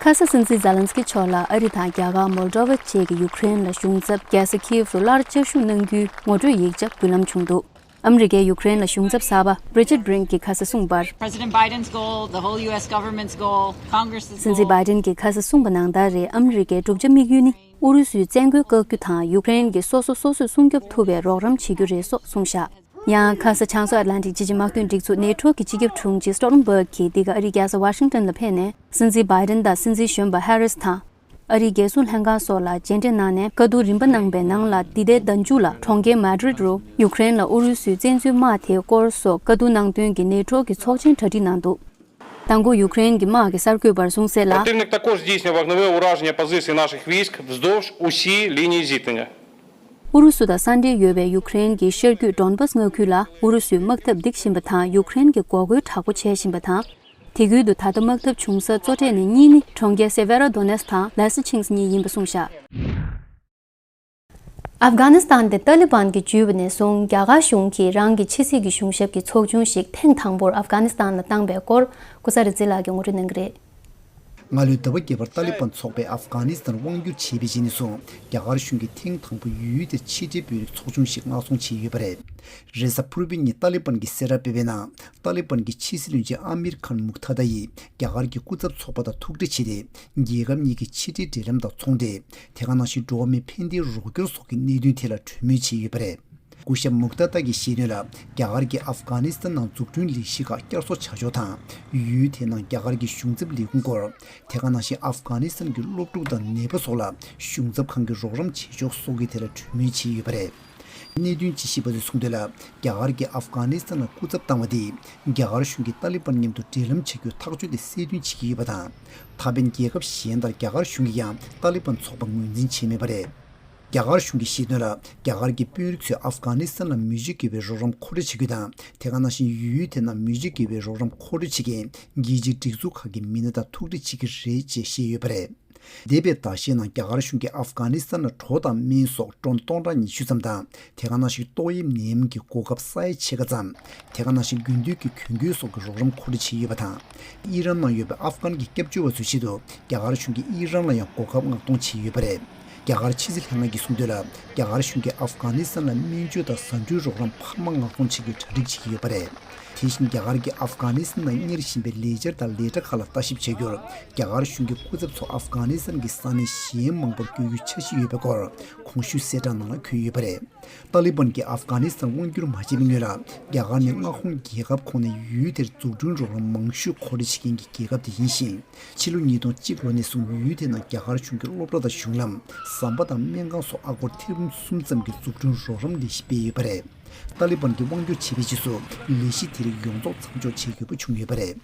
ཁ་ས་སྲིད་འཛིན་ཛེ་ལན་སི་ཀི་མཆོག་ལ་ཨ་རི་དང་རྒྱ་གར། མོལ་ཏོ་ཝ་བཅས་ཀྱི་ཡུཀ་རེན་ལ་གཞུང་ཚབ་རྒྱལ་ས་ཁིའིབ་ཏུ་སླར་བསྐྱར་ཞུ་གནང་རྒྱུའི་ངོ་སྤྲོད་ཡིག་ཆ་འབུལ་ལམ་བྱུང་འདུག་ཨ་མི་རི་ཀའི་ཡུཀ་རེན་ལ་གཞུང་ཚབ་གསར་པ་Bridget Brink གྱིས་ཁ་ས་གསུངས་པར། President Biden's goal, the whole U S government's goal, Congress's སྲིད་འཛིན་goal. བྷའི་ཌེན་གྱིས་ཁ་ས་གསུངས་པ་ནང་ལྟར་རེད། ཨ་མི་རི་ཀའི་བསྒྲུབ་བྱ་དམིགས་ཡུལ་ནི་ཨུ་རུ་སུའི་བཙན་རྒོལ་བཀག་རྒྱུ་དང་། ཡུཀ་རེན་གྱིས་སོ་སོ་སོ་སོས་སྲུང་སྐྱོབ་ཐུབ་པའི་རོགས་རམ་བྱེད་རྒྱུ་རེད་སོགས་གསུངས་བཞག་ཡང་ཁ་ས་བྱང་སོགས་ཨེཊ་ལན་ཊིག་སྤྱི་ཆིངས་དམག་དོན་སྒྲིག་འཛུགས་ནེ་ཊོ་གི་སྤྱི་ཁྱབ་དྲུང་ཆེ་སྟོལ་ཊེན་བྷག་གིས་འདི་ག་ཨ་རིའི་རྒྱལ་ས་ཝ་ཤིང་ཊོན་ལ་ཕེབས་ནས། སྲིད་འཛིན་བྷའི་ཌེན་དང་སྲིད་འཛིན་གཞོན་པ་ཧེ་རིས་དང་། ཨ་རིའི་རྒྱལ་སྲུང་ལྷན་ཁང་སོགས་ལ་མཇལ་འཕྲད་གནང་ནས། བཀའ་བསྡུར་རིམ་པ་གནང་པའི་ནང་ལ། འདི་ཟླའི་ཟླ་མཇུག་ལ་གྲོང་ཁྱེར་མ་ཌི་རིད་རུ་ཡུཀ་རེན་ལ་ཨུ་རུ་སུའི་བཙན་འཛུལ་དམག་དེའི་སྐོར་སོགས་བཀའ་བསྡུར་གནང་དོན་གྱི་ནེ་ཊོ་གི་ཚོགས་ཆེན་གྲ་སྒྲིག་གནང་འདུག་དང་པོ་ཡུཀ་རེན་གྱི་དམག་གི་གསར་འགོད་པར་གསུངས་གསལ་ལ། Противник також здійснює вогневе ураження позицій наших військ вздовж усієї лінії зіткнення. ཨུ་རུ་སུ་དང་ས་འབྲེལ་ཡོད་པའི་ཡུཀ་རེན་གྱི་ཤར་རྒྱུད་ཌོན་བྷ་སི་མངའ་ཁུལ་ལ་ཨུ་རུ་སུས་དམག་འཐབ་འདེགས་བཞིན་པ་དང་། ཡུཀ་རེན་གྱིས་འགོག་རྒོལ་དྲག་པོ་བྱེད་བཞིན་པ་དང་། དེ་ཁུལ་དུ་ད་ལྟ་དམག་འཐབ་བྱུང་ས་གཙོ་གྲས་ནི་གཉིས་ནི། གྲོང་ཁྱེར་སེ་ཝེ་རོ་དོ་ནེ་སི་དང་ལེ་སི་ཆིང་སི་གཉིས་ཡིན་པ་གསུངས་བཞག་ཨབ་གྷ་ནི་སི་ཐན་དེ་ཏཱ་ལི་བན་གྱིས་འཇུས་པ་ནས་བཟུང་རྒྱ་གར་གཞུང་གིས་རང་གི་ཕྱི་སྲིད་ཀྱི་གཞུང་ཞབས་ཀྱི་ཚོགས་ཆུང་ཞིག་ཐེངས་དང་པོར་ཨབ་གྷ་ནི་སི་ཐན་ལ་བཏང་པའི་སྐོར། ཀུ་ས་རི་ཛི་ལགས་ཀྱིས་ངོ་སྤྲོད་གནང་གི་རེད། སྔ་ལོའི་ཟླ་བ་བརྒྱད་པར་ཏཱ་ལི་བན་ཚོགས་པས་ཨབ་གྷ་ནི་སི་ཐན་དབང་བསྒྱུར་བྱས་པའི་རྗེས་ནས་བཟུང་རྒྱ་གར་གཞུང་གིས་ཐེངས་དང་པོ་ཡུལ་དེར་ཕྱི་འབྲེལ་དཔོན་རིགས་ཚོགས་ཆུང་ཞིག་མངགས་ཚོང་བྱས་ཡོད་པ་རེད། རེས་གཟའ་ཕུར་བུའི་ཉིན་ཏཱ་ལི་བན་གྱིས་གསལ་བསྒྲགས་སྤེལ་བའི་ནང་། ཏཱ་ལི་བན་གྱི་ཕྱི་སྲིད་བློན་ཆེན་ཨ་མིར་ཁཱན་མུག་ཐ་ད་ཡིས་རྒྱ་གར་གྱི་སྐུ་ཚབ་ཚོགས་པ་དང་ཐུག་འཕྲད་བྱས་ཏེ། རྒྱལ་ཁབ་གཉིས་ཀྱི་ཕྱི་འབྲེལ་འབྲེལ་ལམ་དང་ཚོང་འབྲེལ། དེ་ག་ནང་བཞིན་འགྲོ་བ་མིའི་ཕན་བདེའི་རོགས་སྐྱོར་སོགས་ཀྱི་གནད་དོན་ཐད་ལ་གྲོས་མོལ་བྱས་ཡོད་པ་རེད། སྐུ་ཞབས་མུག་ཐ་ད་གིས་བཤད་དོན་ལ། རྒྱ་གར་གྱིས་ཨབ་གྷ་ནི་སི་ཐན་ནང་འཛུགས་སྐྲུན་ལས་གཞི་ཁག་བསྐྱར་གསོ་བྱ་ཕྱོགས་དང་། ཡུལ་དེའི་ནང་རྒྱ་གར་གྱི་གཞུང་ཚབ་ལས་ཁུངས་སྐོར། དེ་ག་ནང་བཞིན་ཨབ་གྷ་ནི་སི་ཐན་གྱི་སློབ་ཕྲུག་དང་ནད་པ་སོགས་ལ་གཞུང་ཚབ་ཁང་གིས་རོགས་རམ་བྱེད་ཕྱོགས་སོགས་ཀྱི་ཐད་ལ་གྲོས་མོལ་བྱས་ཡོད་པ་རེད། གནད་དོན་དཔྱད་ཞིབ་པ་ཚོས་གསུངས་དོན་ལ། རྒྱ་གར་གྱིས་ཨབ་གྷ་ནི་སི་ཐན་ལ་སྐུ་ཚབ་བཏང་བ་དེས། རྒྱ་གར་གཞུང་གིས་ཏཱ་ལི་བན་མཉམ་དུ་འབྲེལ་ལམ་བྱ་རྒྱུའི་ཐག་གཅོད་དེ་གསལ་སྟོན་བྱེད་ཀྱི་ཡོད་པ་དང་། ད་ཕན་རྒྱལ་ཁབ་གཞན་དང་རྒྱ་གར་གཞུང་གིས་ཡང་ཏཱ་ལི་བན་ཚོགས་པ་ངོས་འཛིན་བྱས་མེད་པ་རེད། རྒྱ་གར་གཞུང་གིས་བཤད་དོན་ལ། རྒྱ་གར་གྱི་དཔོན་རིགས་ཚོས་ཨབ་གྷ་ནི་སི་ཐན་ལ་མི་རྗེ་དགེ་བའི་རོགས་རམ་མཁོ་སྤྲོད་བྱེད་རྒྱུ་དང་། དེ་ག་ནང་བཞིན་ཡུལ་དེ་ནང་མི་རྗེ་དགེ་བའི་རོགས་རམ་མཁོ་སྤྲོད་བྱེད་མཁན་རྒྱལ་སྤྱིའི་སྒྲིག་འཛུགས་ཁག་གི་མི་སྣ་དང་ཐུག་འཕྲད་བྱེད་ཀྱི་རེད་ཅེས་བཤད་ཡོད་པ་རེད། འདས་པའི་ཟླ་ཤས་ནང་རྒྱ་གར་གཞུང་གིས་ཨབ་གྷ་ནི་སི་ཐན་ལ་གྲོ་དང་སྨན་སོགས་ཊོན་སྟོང་ཕྲག་ཉི་ཤུ་ཙམ་དང་། དེ་ག་ནང་བཞིན་ཏོག་དབྱིབས་ནད་ཡམས་ཀྱི་གོ་སྐབས་ས་ཡ་ཕྱེད་ཀ་ཙམ། དེ་ག་ནང་བཞིན་དགུན་དུས་ཀྱི་གྱོན་གོས་སོགས་ཀྱི་རོགས་རམ་མཁོ་སྤྲོད་བྱས་ཡོད་པ་དང་། ཨི་རན་ནང་ཡོད་པའི་ཨབ་གྷན་གྱི་སྐྱབས་བཅོལ་བ་ཚོའི་ཆེད་དུ་རྒྱ་གར་གཞུང་གིས་ཨི་རན་ལ་ཡང་གོ་སྐབས་མངགས་གཏོང་བྱས་ཡོད་པ་རེད། རྒྱ་གར་ཕྱི་སྲིད་ལྷན་ཁང་གིས་གསུངས་དོན་ལ། རྒྱ་གར་གཞུང་གིས་ཨབ་གྷ་ནི་སི་ཐན་ལ་སྨན་བཅོས་དང་ཟ་འབྲུའི་རོགས་རམ་འཕར་མ་མངགས་གཏོང་བྱེད་རྒྱུའི་གྲ་སྒྲིག་བྱེད་ཀྱི་ཡོད་པ་རེད། དེ་བཞིན་རྒྱ་གར་གྱིས་ཨབ་གྷ་ནི་སི་ཐན་ནང་གཉེར་བཞིན་པའི་ལས་འཆར་དང་ལས་གྲྭ་ཁག་ལ་ལྟ་ཞིབ་བྱ་རྒྱུར། རྒྱ་གར་གཞུང་གི་སྐུ་ཚབ་ཚོ་ཨབ་གྷ་ནི་སི་ཐན་གྱི་ས་གནས་གཞན་མང་པོར་བསྐྱོད་རྒྱུའི་འཆར་གཞི་ཡོད་པའི་སྐོར་གོང་ཞུས་གསལ་བསྒྲགས་ནང་ལ་འཁོད་ཡོད་པ་རེད། ཏཱ་ལི་བན་གྱིས་ཨབ་གྷ་ནི་སི་ཐན་དབང་བསྒྱུར་མ་བྱས་པའི་སྔོན་ལ། རྒྱ་གར་ནི་མངའ་ཁོངས་རྒྱལ་ཁབ་ཁོངས་ནས་ཡུལ་དེར་འཛུགས་སྐྲུན་རོགས་རམ་མང་ཤོས་མཁོ་སྤྲོད་བྱེད་མཁན་གྱི་རྒྱལ་ཁབ་དེ་ཡིན་ཞིང་། ཕྱི་ལོ་ཉིས་སྟོང་གཅིག་ལོ་ནས་བཟུང་ཡུལ་དེ་ནང་རྒྱ་གར་གཞུང་གི་སློབ་གྲྭ་དང་གཞུང་ལམ། ཟམ་པ་དང་སྨན་ཁང་སོགས་ཨ་སྒོར་ཐེར་འབུམ་གསུམ་ཙམ་གྱི་འཛུགས་སྐྲུན་རོགས་རམ་ལས་གཞི་སྤེལ་ཡོད་པ་རེད། ཏཱ་ལི་བན་གྱིས་དབང་བསྒྱུར་བྱས་པའི་རྗེས་སུ་ལས་གཞི་དེ་རིགས་ཡོངས་རྫོགས་མཚམས་འཇོག་བྱེད་དགོས་པ་བྱུང་ཡོད་པ་རེད།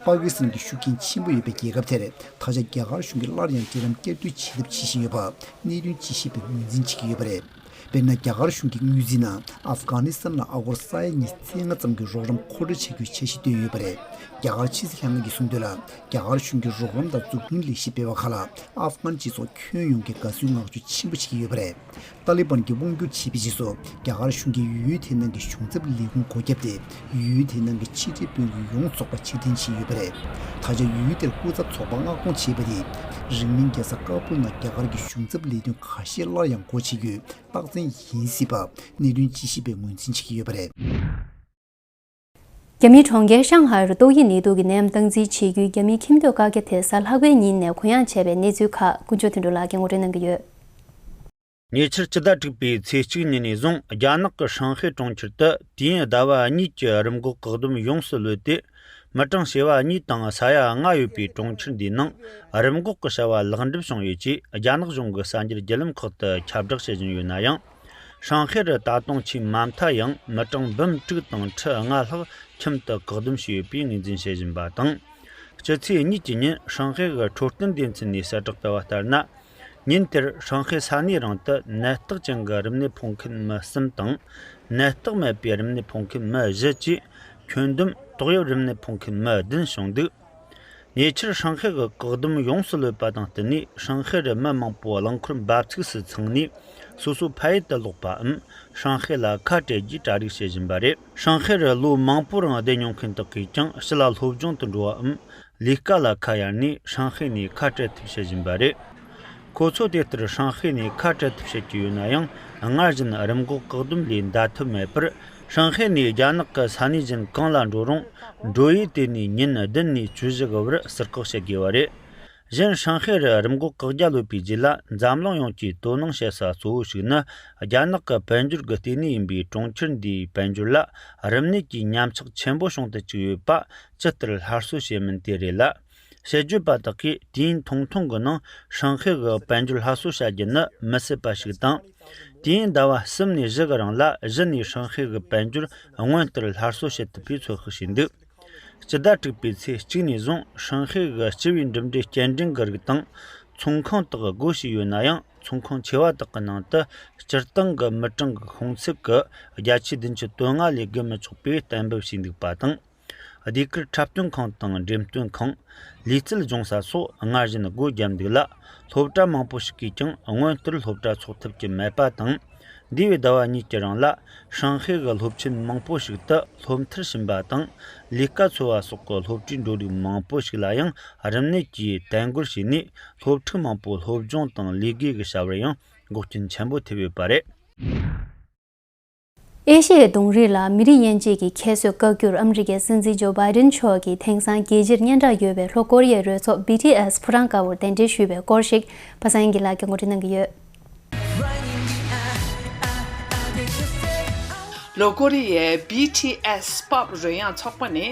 པ་ཀི་སི་ཐན་གྱི་ཤུགས་རྐྱེན་ཆེན་པོ་ཡོད་པའི་རྒྱལ་ཁབ་དེར་ད་ཆ་རྒྱ་གར་གཞུང་གིས་སླར་ཡང་འབྲེལ་ལམ་བསྐྱར་མཐུད་བྱེད་ཐབས་བྱེད་བཞིན་ཡོད་པ་གནད་དོན་དཔྱད་ཞིབ་པས་ངོས་འཛིན་བྱེད་ཀྱི་ཡོད་པ་རེད། དཔེར་ན། རྒྱ་གར་གཞུང་གིས་དངུལ་རྩིས་ནང་ཨབ་གྷ་ནི་སི་ཐན་ལ་ཨ་སྒོར་ས་ཡ་ཉི་ཤུ་རྩ་ལྔ་ཙམ་གྱི་རོགས་རམ་མཁོ་སྤྲོད་བྱ་རྒྱུའི་འཆར་གཞི་བཏོན་ཡོད་པ་རེད། རྒྱ་གར་ཕྱི་སྲིད་ལྷན་ཁང་གིས་གསུངས་དོན་ལ། རྒྱ་གར་གཞུང་གིས་རོགས་རམ་དང་འཛུགས་སྐྲུན་ལས་གཞི་སྤེལ་བ་ཁག་ལ་ཨབ་གྷན་སྤྱི་ཚོགས་ཁྱོན་ཡོངས་ཀྱིས་དགའ་བསུའི་བསྔགས་བརྗོད་ཆེན་པོ་བྱེད་ཀྱི་ཡོད་པ་རེད། ཏཱ་ལི་བན་གྱིས་དབང་བསྒྱུར་བྱས་པའི་རྗེས་སུ། རྒྱ་གར་གཞུང་གིས་ཡུལ་དེའི་ནང་གི་གཞུང་ཚབ་ལས་ཁུངས་སྒོ་བརྒྱབ་སྟེ། ཡུལ་དེའི་ནང་གི་ཕྱི་འབྲེལ་དཔོན་རིགས་ཡོངས་རྫོགས་པ་ཕྱིར་འཐེན་བྱས་ཡོད་པ་རེད། ད་ཆ་ཡུལ་དེར་སྐུ་ཚབ་ཚོགས་པ་མངགས་གཏོང་བྱས་པ་དེས། རིང་མིན་རྒྱལ་ས་ཀ་པུལ་ནང་རྒྱ་གར་གྱི་གཞུང་ཚབ་ལས་དོན་ཁ་ཤས་སླར་ཡང་སྒོ་ཕྱེ་རྒྱུའི་རྟགས་མཚན་ཡིན་སྲིད་པ་གནད་དོན་དཔྱད་ཞིབ་པས་ངོས་འཛིན་བྱེད་ཀྱི་ཡོད་པ་རེད། རྒྱ་མིའི་གྲོང་ཁྱེར་ཤང་ཧའེ་རུ་ཏོག་དབྱིབས་ནད་དུག་གི་ནད་ཡམས་སྟངས་འཛིན་བྱེད་རྒྱུའི་རྒྱ་མིའི་ཁྱིམ་སྡོད་བཀག་རྒྱ་དེ་གཟའ་ལྷག་པའི་ཉིན་ནས་གུ་ཡངས་བྱས་པའི་གནས་ཚུལ་ཁག་དཀོན་མཆོག་དོན་གྲུབ་ལགས་ཀྱིས་ངོ་སྤྲོད་གནང་གི་ཡོད། ཉེ་ཆར་སྤྱི་ཟླ་དྲུག་པའི་ཚེས་གཅིག་ཉིན་ནས་བཟུང་རྒྱ་ནག་གི་ཧྲང་ཧའེ་གྲོང་ཁྱེར་དུ་དུས་ཡུན་ཟླ་བ་གཉིས་ཀྱི་རིམས་འགོག་བཀག་སྡོམ་ཡོངས་སུ་ལུས་ཏེ། མི་གྲངས་བྱེ་བ་གཉིས་དང་ས་ཡ་ལྔ་ཡོད་པའི་གྲོང་ཁྱེར་འདིའི་ནང་རིམས་འགོག་གི་བྱ་བ་ལེགས་འགྲུབ་བྱུང་ཡོད་ཅེས་རྒྱ་ནག་གཞུང་གི་གསར་འགྱུར་བརྒྱུད་ལམ་ཁག་ཏུ་ཁྱབ་བསྒྲགས་བྱེད་བཞིན་ཡོད་ན་ཡང་། ཧྲང་ཧའེ་རུ་ད་དུང་ཆེས་མ་མཐའ་ཡང་མི་གྲངས་འབུམ་དྲུག་དང་ཁྲི་ལྔ་ལྷག་ཁྱིམ་དུ་བཀག་སྡོམ་བྱས་ཡོད་པའི་ངོས་འཛིན་བྱེད་བཞིན་པ་དང་། སྤྱི་ཚེས་གཉིས་ཀྱི་ཉིན་ཧྲང་ཧའེ་གི་འཕྲོད་བསྟེན་སྡེ་ཚན་ནས་གསལ་བསྒྲགས་སྤེལ་བ་ལྟར་ན། ཉིན་དེར་ཧྲང་ཧའེ་ས་གནས་རང་དུ་ནད་རྟགས་ཅན་གྱི་རིམས་ནད་ཕོག་མཁན་མི་གསུམ་དང་། ནད་རྟགས་མེད་པའི་རིམས་ནད་ཕོག་མཁན་མི་བཞི་བཅས་ཁྱོན་བསྡོམས་ཏོག་དབྱིབས་རིམས་ནད་ཕོག་མཁན་མི་བདུན་བྱུང་འདུག་ཉེ་ཆར་ཧྲང་ཧའེ་གི་བཀག་སྡོམ་ཡོངས་སུ་ལུས་པ་དང་བསྟུན་ནས་ཧྲང་ཧའེ་རུ་མི་མང་པོ་རླངས་འཁོར་འབབ་ཚིགས་སུ་འཚང་ནས་སོ་སོ་ཕ་ཡུལ་དུ་ལོག་པའམ་ཧྲང་ཧའེ་ལ་ཁ་བྲལ་རྒྱུའི་གྲ་སྒྲིག་བྱེད་བཞིན་པ་རེད། ཧྲང་ཧའེ་རུ་ལོ་མང་པོ་རིང་བསྡད་མྱོང་མཁན་དག་གིས་ཀྱང་ཕྱི་ལ་སློབ་སྦྱོང་དུ་འགྲོ་བའམ། ལས་ཀ་ལ་ཁ་གཡར་ནས་ཧྲང་ཧའེ་ནས་ཁ་བྲལ་ཐབས་བྱེད་བཞིན་པ་རེད། ཁོ་ཚོ་དེ་ལྟར་ཧྲང་ཧའེ་ནས་ཁ་བྲལ་ཐབས་བྱེད་ཀྱི་ཡོད་ན་ཡང་། སྔར་བཞིན་རིམས་འགོག་བཀག་སྡོམ་ལས་འདའ་ཐབས་མེད་པར། ཧྲང་ཧའེ་ནས་རྒྱ་ནག་གི་ས་གནས་གཞན་གང་ལ་འགྲོ་རུང་། འགྲོ་ཡུལ་དེ་ནས་ཉིན་བདུན་ནས་བཅུ་བཞི་གི་བར་ཟུར་བཀག་བྱེད་དགོས་པ་རེད། གཞན་ཧྲང་ཧའེ་རུ་རིམས་འགོག་བཀག་རྒྱ་ལོས་པའི་རྗེས་ལ་འཛམ་གླིང་ཡོངས་ཀྱིས་དོ་སྣང་བྱེད་ས་གཙོ་བོ་ཞིག་ནི། རྒྱ་ནག་གི་དཔལ་འབྱོར་གྱི་ལྟེ་གནས་ཡིན་པའི་གྲོང་ཁྱེར་འདིའི་དཔལ་འབྱོར་ལ་རིམས་ནད་ཀྱི་ཉམས་ཆག་ཆེན་པོ་བྱུང་དུ་བཅུག་ཡོད་པ་ཇི་ལྟར་སླར་གསོ་བྱེད་མིན་དེ་རེད་ལ། དཔྱད་བརྗོད་པ་དག་གིས་དུས་ཡུན་ཐུང་ཐུང་གི་ནང་ཧྲང་ཧའེ་གི་དཔལ་འབྱོར་སླར་གསོ་བྱ་རྒྱུ་ནི་མི་སྲིད་པ་ཞིག་དང་། དུས་ཡུན་ཟླ་བ་གསུམ་ནས་བཞི་གི་རིང་ལ་གཞི་ནས་ཧྲང་ཧའེ་གི་དཔལ་འབྱོར་མངོན་ལྟར་སླར་གསོ་བྱེད་ཐུབ་པའི་ཚོད་དཔག་བྱས་འདུག་སྤྱི་ཟླ་དྲུག་པའི་ཚེས་གཅིག་ནས་བཟུང་ཧྲང་ཧའེ་གི་སྤྱི་པའི་འགྲིམ་འགྲུལ་སྐྱེལ་འདྲེན་གྱི་རིགས་དང་ཚོང་ཁང་དག་སྒོ་ཕྱེ་ཡོད་ན་ཡང་། ཚོང་ཁང་ཆེ་བ་དག་གི་ནང་དུ་སྤྱིར་བཏང་གི་མི་གྲངས་ཀྱི་ཤོང་ཚད་ཀྱི་བརྒྱ་ཆ་བདུན་ཅུ་དོན་ལྔ་ལས་བརྒལ་མི་ཆོག་པའི་གཏན་འབེབས་བྱས་འདུག་པ་དང་། ཟློས་གར་འཁྲབ་སྟོན་ཁང་དང་འགྲེམས་སྟོན་ཁང་། ལུས་རྩལ་སྦྱོང་ས་སོགས་སྔར་བཞིན་སྒོ་བརྒྱབ་འདུག་ལ། སློབ་གྲྭ་མང་པོ་ཞིག་གིས་ཀྱང་མངོན་བསྟར་སློབ་གྲྭ་འཚོགས་ཐུབ་ཀྱི་མེད་པ་དང་། འདས་པའི་ཟླ་བ་གཉིས་ཀྱི་རིང་ལ་ཧྲང་ཧའེ་གི་སློབ་ཆེན་མང་པོ་ཞིག་ཏུ་སློབ་མཐར་ཕྱིན་པ་དང་། ལས་ཀ་འཚོལ་བ་སོགས་ཀྱི་སློབ་གྲྭའི་འགྲོ་ལུགས་མང་པོ་ཞིག་ལ་ཡང་རིམས་ནད་ཀྱིས་དལ་འགོར་བྱས་ནས། སློབ་ཕྲུག་མང་པོ་སློབ་སྦྱོང་དང་ལས་ཀའི་བྱ་བར་ཡང་འགོག་རྐྱེན་ཆེན་པོ་ཐེབས་ཡོད་པ་རེད། ཨེ་ཤི་ཡའི་གདོང་རིས་ལ་མི་རིགས་དབྱེ་འབྱེད་ཀྱི་ཁྱད་གསོད་བཀག་རྒྱུར་ཨ་མི་རི་ཀའི་སྲིད་འཛིན་ཇོ་བྷའི་ཏིན་མཆོག་གིས་དེང་སང་རྒྱལ་སྤྱིར་སྙན་གྲགས་ཡོད་པའི་ལྷོ་ཀོ་རི་ཡའི་རོལ་ཚོགས་བྷི་ཊི་ཨེསི་ཕོ་བྲང་དཀར་པོར་གདན་འདྲེན་ཞུས་པའི་སྐོར་ཞིག་པ་སངས་དབྱངས་སྐྱིད་ལགས་ཀྱིས་འགོ་ཁྲིད་གནང་གི་ཡོད། ལྷོ་ཀོ་རི་ཡའི་བྷི་ཊི་ཨེསི་པབ་རོལ་དབྱངས་ཚོགས་པ་ནི་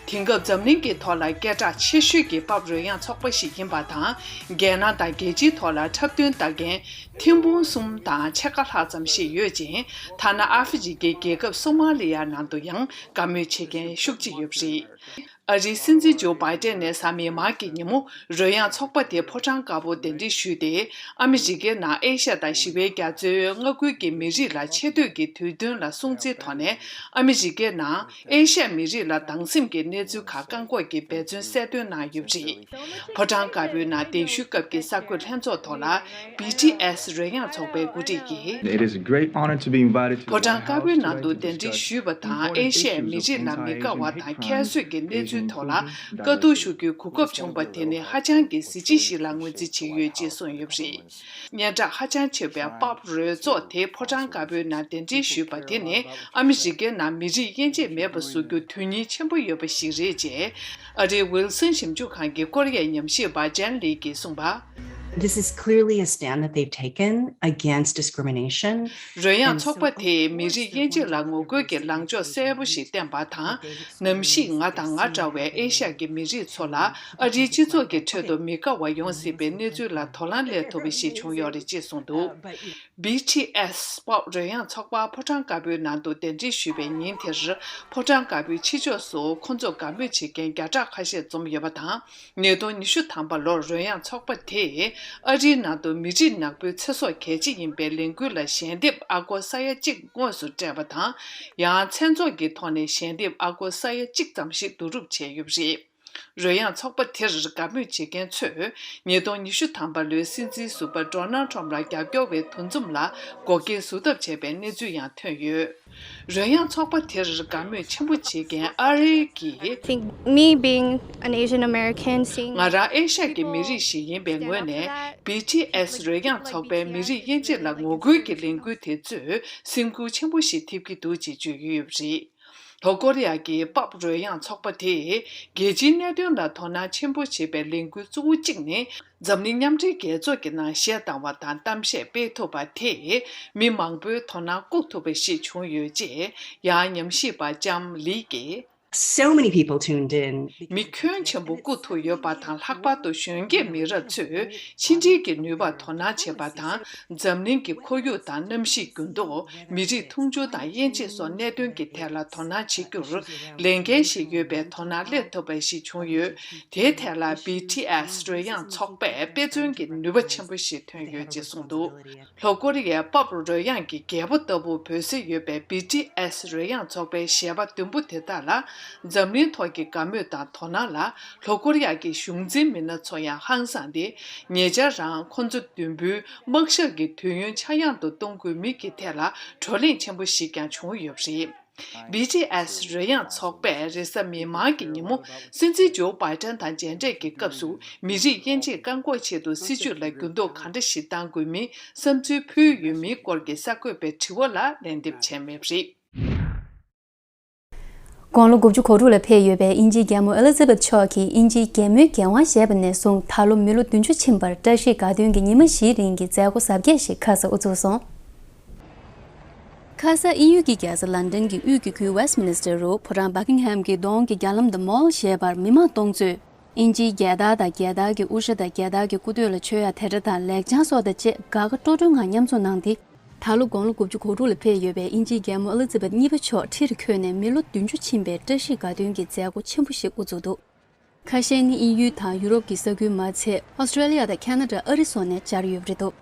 དེང་སྐབས་འཛམ་གླིང་གི་ཐོག་ལ་སྐད་གྲགས་ཆེ་ཤོས་ཀྱི་པབ་རོལ་དབྱངས་ཚོགས་པ་ཞིག་ཡིན་པ་དང་། རྒྱལ་ནང་དང་རྒྱལ་སྤྱིའི་ཐོག་ལ་འཁྲབ་སྟོན་ལྟ་མཁན་ཐེར་འབུམ་གསུམ་དང་ཕྱེད་ཀ་ལྷག་ཙམ་ཞིག་ཡོད་ཅིང་། ཐ་ན་ཨ་ཧྥེ་རི་ཁའི་རྒྱལ་ཁབ་སོ་མ་ལི་ཡ་ནང་དུ་ཡང་དགའ་མོས་བྱེད་མཁན་ཤུགས་ཆེ་ཡོད་པ་རེད། ཨ་རིའི་སྲིད་འཛིན་ཇོ་བྷའི་ཏན་ནས་གཟའ་མིག་དམར་གྱི་ཉིན་མོ་རོལ་དབྱངས་ཚོགས་པ་དེ་ཕོ་བྲང་དཀར་པོར་གདན་འདྲེན་ཞུས་ཏེ། ཨ་མི་རི་ཀའི་ནང་ཨེ་ཤ་ཡ་དང་ཞི་བའི་རྒྱ་མཚོའི་མངའ་ཁུལ་གྱི་མི་རིགས་ལ་ཆེ་བསྟོད་ཀྱི་དུས་སྟོན་ལ་སྲུང་བརྩིའི་ཐོག་ནས། ཨ་མི་རི་ཀའི་ནང་ཨེ་ཤ་ཡ་མི་རིགས་ལ་སྡང་སེམས་ཀྱི་གནས་ཚུལ་ཁག་བཀག་འགོག་གི་འབད་བརྩོན་གསལ་སྟོན་གནང་ཡོད་པ་རེད། ཕོ་བྲང་དཀར་པོའི་ནང་གདན་ཞུའི་སྐབས་ཀྱི་གསར་འགོད་ལྷན་ཚོགས་ཐོག་ལ། བྷི་ཊི་ཨེསི་རོལ་དབྱངས་ཚོགས་པའི་འགོ་ཁྲིད་ཀྱིས། It is a great honor to be invited to ཕོ་བྲང་དཀར་པོའི་ནང་དུ་གདན་འདྲེན་ཞུས་པ་དང་། ཨེ་ཤི་ཡའི་མི་རིགས་ལ་མི་དགའ་བ་དང་ཁྱད་གསོད་ཀྱི་གནས་ཚུལ་ཐོག་ལ་བཀའ་བསྡུར་ཞུ་རྒྱུའི་གོ་སྐབས་བྱུང་པ་དེ་ནི་ཧ་ཅང་གི་གཟི་བརྗིད་ཞིག་ལ་ངོས་འཛིན་བྱེད་ཀྱི་ཡོད་ཅེས་གསུངས་ཡོད་པ་རེད། སྙན་གྲགས་ཧ་ཅང་ཆེ་བའི་པབ་རོལ་ཚོགས་དེ་ཕོ་བྲང་དཀར་པོའི་ནང་གདན་འདྲེན་ཞུས་པ་དེ་ནི། ཨ་མི་རི་ཀའི་ནང་མི་རིགས་དབྱེ་འབྱེད་མེད་པ་བཟོ་རྒྱུ་དོན་སྙིང་ཆེན་པོ་ཡོད་པ་ཞིག་རེད་ཅེས། ཨ་རིའི་ཝིལ་སོན་ཞིབ་འཇུག་ཁང་གི་ཀོ་རི་ཡའི་ཉམས་ཞིབ་པ་ཇན་ལི་གིས་གསུངས་པ། This is clearly a stand that they've taken against discrimination. རོལ་དབྱངས་ཚོགས་པ་དེས་མི་རིགས་དབྱེ་འབྱེད་ལ་ངོ་རྒོལ་གྱི་ལངས་ཕྱོགས་གསལ་པོ་ཞིག་བསྟན་པ་དང་། ནམ་ཞིག་ང་དང་ང་འདྲ་བའི་ཨེ་ཤ་ཡ་གི་མི་རིགས་ཚོ་ལ་ཨ་རིའི་སྤྱི་ཚོགས་ཀྱི་ཁྲོད་དུ་མི་དགའ་བ་ཡོང་སྲིད་པའི་གནས་ཚུལ་ལ་དོ་སྣང་སླེབས་ཐུབ་པ་ཞིག་བྱུང་ཡོད་རེད་ཅེས་གསུངས་འདུག་བྷི་ཊི་ཨེསི་པབ་རོལ་དབྱངས་ཚོགས་པ་ཕོ་བྲང་དཀར་པོའི་ནང་དུ་གདན་འདྲེན་ཞུས་པའི་ཉིན་དེར། ཕོ་བྲང་དཀར་པོའི་ཕྱི་ཕྱོགས་སུ་ཁོང་ཚོར་དགའ་མོས་བྱེད་མཁན་བརྒྱ་ཕྲག་ཁ་ཤས་འཛོམས་ཡོད་པ་དང་། ཉིས་སྟོང་ཉི་ཤུ་ཐམ་པ་ལོར་རོལ་དབྱངས་ཚོགས་པ་དེས་ཨ་རིའི་ནང་དུ་མི་རིགས་ནག་པོའི་ཚེ་སྲོག་གལ་ཆེ་ཡིན་པའི་ལས་འགུལ་ལ་ཞལ་འདེབས་ཨ་སྒོར་ས་ཡ་གཅིག་དངོས་སུ་སྤྲད་པ་དང་། ཡང་མཚན་ཚོགས་ཀྱི་ཐོག་ནས་ཞལ་འདེབས་ཨ་སྒོར་ས་ཡ་གཅིག་ཙམ་ཞིག་བསྡུ་རུབ་བྱས་ཡོད་པ་རེད། རོལ་དབྱངས་ཚོགས་པ་དེར་དགའ་མོས་བྱེད་མཁན་ཚོས། ཉིས་སྟོང་ཉི་ཤུ་ཐམ་པ་ལོའི་སྲིད་འཛིན་ཟུར་པ་ཌོ་ནལ་ཁྲོམ་ལ་རྒྱབ་སྐྱོར་བའི་འདུ་འཛོམས་ལ་འགོག་རྐྱེན་བཟོ་ཐབས་བྱས་པའི་གནས་ཚུལ་ཡང་ཐོན་ཡོད། རོལ་དབྱངས་ཚོགས་པ་དེར་དགའ་མོས་ཆེན་པོ་བྱེད་མཁན་ཨ་རིའི་གི། Think me being an Asian American, seeing ང་རང་ཨེ་ཤ་ཡ་གི་མི་རིགས་ཤིག་ཡིན་པའི་ངོས་ནས། བྷི་ཊི་ཨེསི་རོལ་དབྱངས་ཚོགས་པའི་མི་རིགས་དབྱེ་འབྱེད་ལ་ངོ་རྒོལ་གྱི་ལས་འགུལ་དེ་ཚོས་སེམས་འགུལ་ཆེན་པོ་ཞིག་ཐེབས་ཀྱི་འདུག་ཅེས་བརྗོད་ཀྱི་ཡོད་པ་རེད། ལྷོ་ཀོ་རི་ཡ་གི་པབ་རོལ་དབྱངས་ཚོགས་པ་དེས་རྒྱལ་སྤྱིའི་གནད་དོན་ལ་དོ་སྣང་ཆེན་པོ་བྱེད་པའི་ལས་འགུལ་གཙོ་བོ་གཅིག་ནི། འཛམ་གླིང་མཉམ་འབྲེལ་རྒྱལ་ཚོགས་ཀྱི་ནང་གཞས་བཏང་བ་དང་གཏམ་བཤད་སྤེལ་ཐུབ་པ་དེས་མི་མང་པོའི་དོ་སྣང་བཀུག་ཐུབ་པ་ཞིག་བྱུང་ཡོད་ཅེས་ཡང་ཉམས་ཞིབ་པ་ལྕམ་ལི་ཀྱིས། So many people tuned in. མི་ཁྱོན་ཆེན་པོ་བཀུག་ཐུབ་ཡོད་པ་དང་། ལྷག་པར་དུ་གཞོན་སྐྱེས་མི་རབས་ཚོས་ཕྱི་འབྲེལ་གྱི་ནུས་པར་དོ་སྣང་བྱེད་པ་དང་། འཛམ་གླིང་གི་ཁོར་ཡུག་དང་གནམ་གཤིས་འགྱུར་ལྡོག་མི་རིགས་མཐོང་ཆུང་དང་དབྱེ་འབྱེད་སོགས་གནད་དོན་གྱི་ཐད་ལ་དོ་སྣང་བྱེད་རྒྱུར་ལས་འགན་ཞིག་ཡོད་པའི་དོ་སྣང་སླེབས་ཐུབ་པ་ཞིག་བྱུང་ཡོད། དེའི་ཐད་ལ་བྷི་ཊི་ཨེསི་རོལ་དབྱངས་ཚོགས་པས་དཔེ་མཚོན་གྱི་ནུས་པ་ཆེན་པོ་ཞིག་ཐོན་ཡོད་ཅེས་གསུངས་འདུག་ལྷོ་ཀོ་རི་ཡའི་པབ་རོལ་དབྱངས་ཀྱི་རྒྱལ་པོ་ལྟ་བུ་འབོད་སྲོལ་ཡོད་པའི་བྷི་ཊི་ཨེསི་རོལ་དབྱངས་ཚོགས་པའི་གཞས་པ་བདུན་པོ་དེ་དག་ལ་འཛམ་གླིང་ཐོག་གི་དགའ་མོས་དང་དོ་སྣང་ལ། ལྷོ་ཀོ་རི་ཡ་གི་གཞུང་འཛིན་མི་སྣ་ཚོ་ཡང་ཧང་སངས་ཏེ། ཉེ་ཆར་རང་ཁོ་ཚོ་བདུན་པོའི་དམག་ཞབས་ཀྱི་དུས་ཡུན་ཆག་ཡང་དུ་གཏོང་དགོས་མིན་གྱི་ཐད་ལ་བགྲོ་གླེང་ཆེན་པོ་ཞིག་ཀྱང་བྱུང་ཡོད་པ་རེད། བྷི་ཊི་ཨེསི་རོལ་དབྱངས་ཚོགས་པས་རེས་གཟའ་མིག་དམར་གྱི་ཉིན་མོ། སྲིད་འཛིན་ཇོ་བྷའི་ཏན་དང་མཇལ་འཕྲད་ཀྱི་སྐབས་སུ། མི་རིགས་དབྱེ་འབྱེད་བཀག་འགོག་ཆེད་དུ་སྲིད་བྱུས་ལ་འགྱུར་ལྡོག་གང་འདྲ་ཞིག་གཏང་དགོས་མིན་བསམ་ཚུལ་ཕུལ་ཡོད་མིན་སྐོར་གྱི་གསར་འགོད་པའི་དྲི་བ་ལ་ལན་འདེབས་བྱས་མེད་པ་རེད། དགུང་ལོ་དགུ་བཅུ་གོ་དྲུག་ལ་ཕེབས་ཡོད་པའི་དབྱིན་ཇིའི་རྒྱལ་མོ་ཨེ་ལི་ཛ་བེད་མཆོག་གིས་དབྱིན་ཇིའི་རྒྱལ་མོའི་འགན་དབང་བཞེས་པ་ནས་བཟུང་ད་ལོ་མི་ལོ་བདུན་ཅུ་ཕྱིན་པར་བཀྲ་ཤིས་དགའ་སྟོན་གྱི་ཉི་མ་བཞིའི་རིང་གི་མཛད་སྒོ་གཟབ་རྒྱས་ཤིག་ཁ་སང་དབུ་འཛུགས་སོང་། ཁ་ས་དབྱིན་ཡུལ་གྱི་རྒྱལ་ས་ལན་ཌན་གྱི་དབུས་ཀྱི་ཁུལ་ཝེསྟ་མི་ནི་སི་ཊར་རུ་ཕོ་བྲང་བྷ་ཀིང་ཧམ་གྱི་གདོང་གི་རྒྱ་ལམ་དུ་མོལ་ཞེས་པར་མི་མང་སྟོང་ཚོས་དབྱིན་ཇིའི་རྒྱལ་དར་དང་རྒྱལ་དར་གྱི་དབུ་ཞྭ་དང་རྒྱལ་དར་གྱི་སྐུ་སྟོད་ལ་མཆོད་ཡ་དེ་འདྲ་དང་ལེགས་བྱང་སོགས་དང་བཅས་དགའ་དགའ་སྤྲོ་སྤྲོའི་ངང་མཉམ་འཛོམས་གནང་སྟེ། ད་ལོ་དགུང་ལོ་དགུ་བཅུ་གོ་དྲུག་ལ་ཕེབས་ཡོད་པའི་དབྱིན་ཇིའི་རྒྱལ་མོ་ཨེ་ལི་ཛ་བེད་གཉིས་པ་མཆོག་ཁྲིར་འཁོད་ནས་མི་ལོ་བདུན་ཅུ་ཕྱིན་པའི་བཀྲ་ཤིས་དགའ་སྟོན་གྱི་མཛད་སྒོ་ཆེན་པོ་ཞིག་དབུ་འཛུགས་འདུག་ཁ་ཤས་ནི་དབྱིན་ཡུལ་དང་ཡུ་རོབ་ཀྱི་ས་ཁུལ་མ་ཚད། ཨོ་སི་ཀྲེ་ལི་ཡ་དང་ཁ་ན་ཌ། ཨ་རི་སོགས་ནས་བཅར་ཡོད་པ་རེད་འདུག་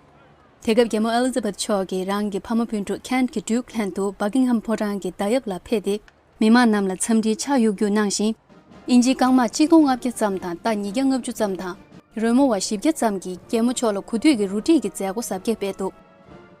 དེ་སྐབས་རྒྱལ་མོ་ཨེ་ལི་ཛ་བེད་མཆོག་གིས་རང་གི་ཕ་མ་སྤུན་གྲོགས་ཁེན་གྱི་ཌུག་ལྷན་དུ་བྷ་ཀིང་ཧམ་ཕོ་བྲང་གི་མདའ་ཡབ་ལ་ཕེབས་ཏེ། མི་མང་རྣམས་ལ་འཚམས་འདྲིའི་ཕྱག་གཡུག་གཡུག་གནང་ཞིང་། དབྱིན་ཇིའི་རྐང་དམག་གཅིག་སྟོང་ལྔ་བརྒྱ་ཙམ་དང་རྟ་ཉིས་བརྒྱ་ལྔ་བཅུ་ཙམ་དང་། རོལ་མོ་བ་བཞི་བརྒྱ་ཙམ་གྱིས་རྒྱལ་མོ་མཆོག་ལ་གོ་སྟོད་ཀྱི་རུ་སྒྲིག་གི་མཛད་སྒོ་གཟབ་རྒྱས་སྤེལ་འདུག་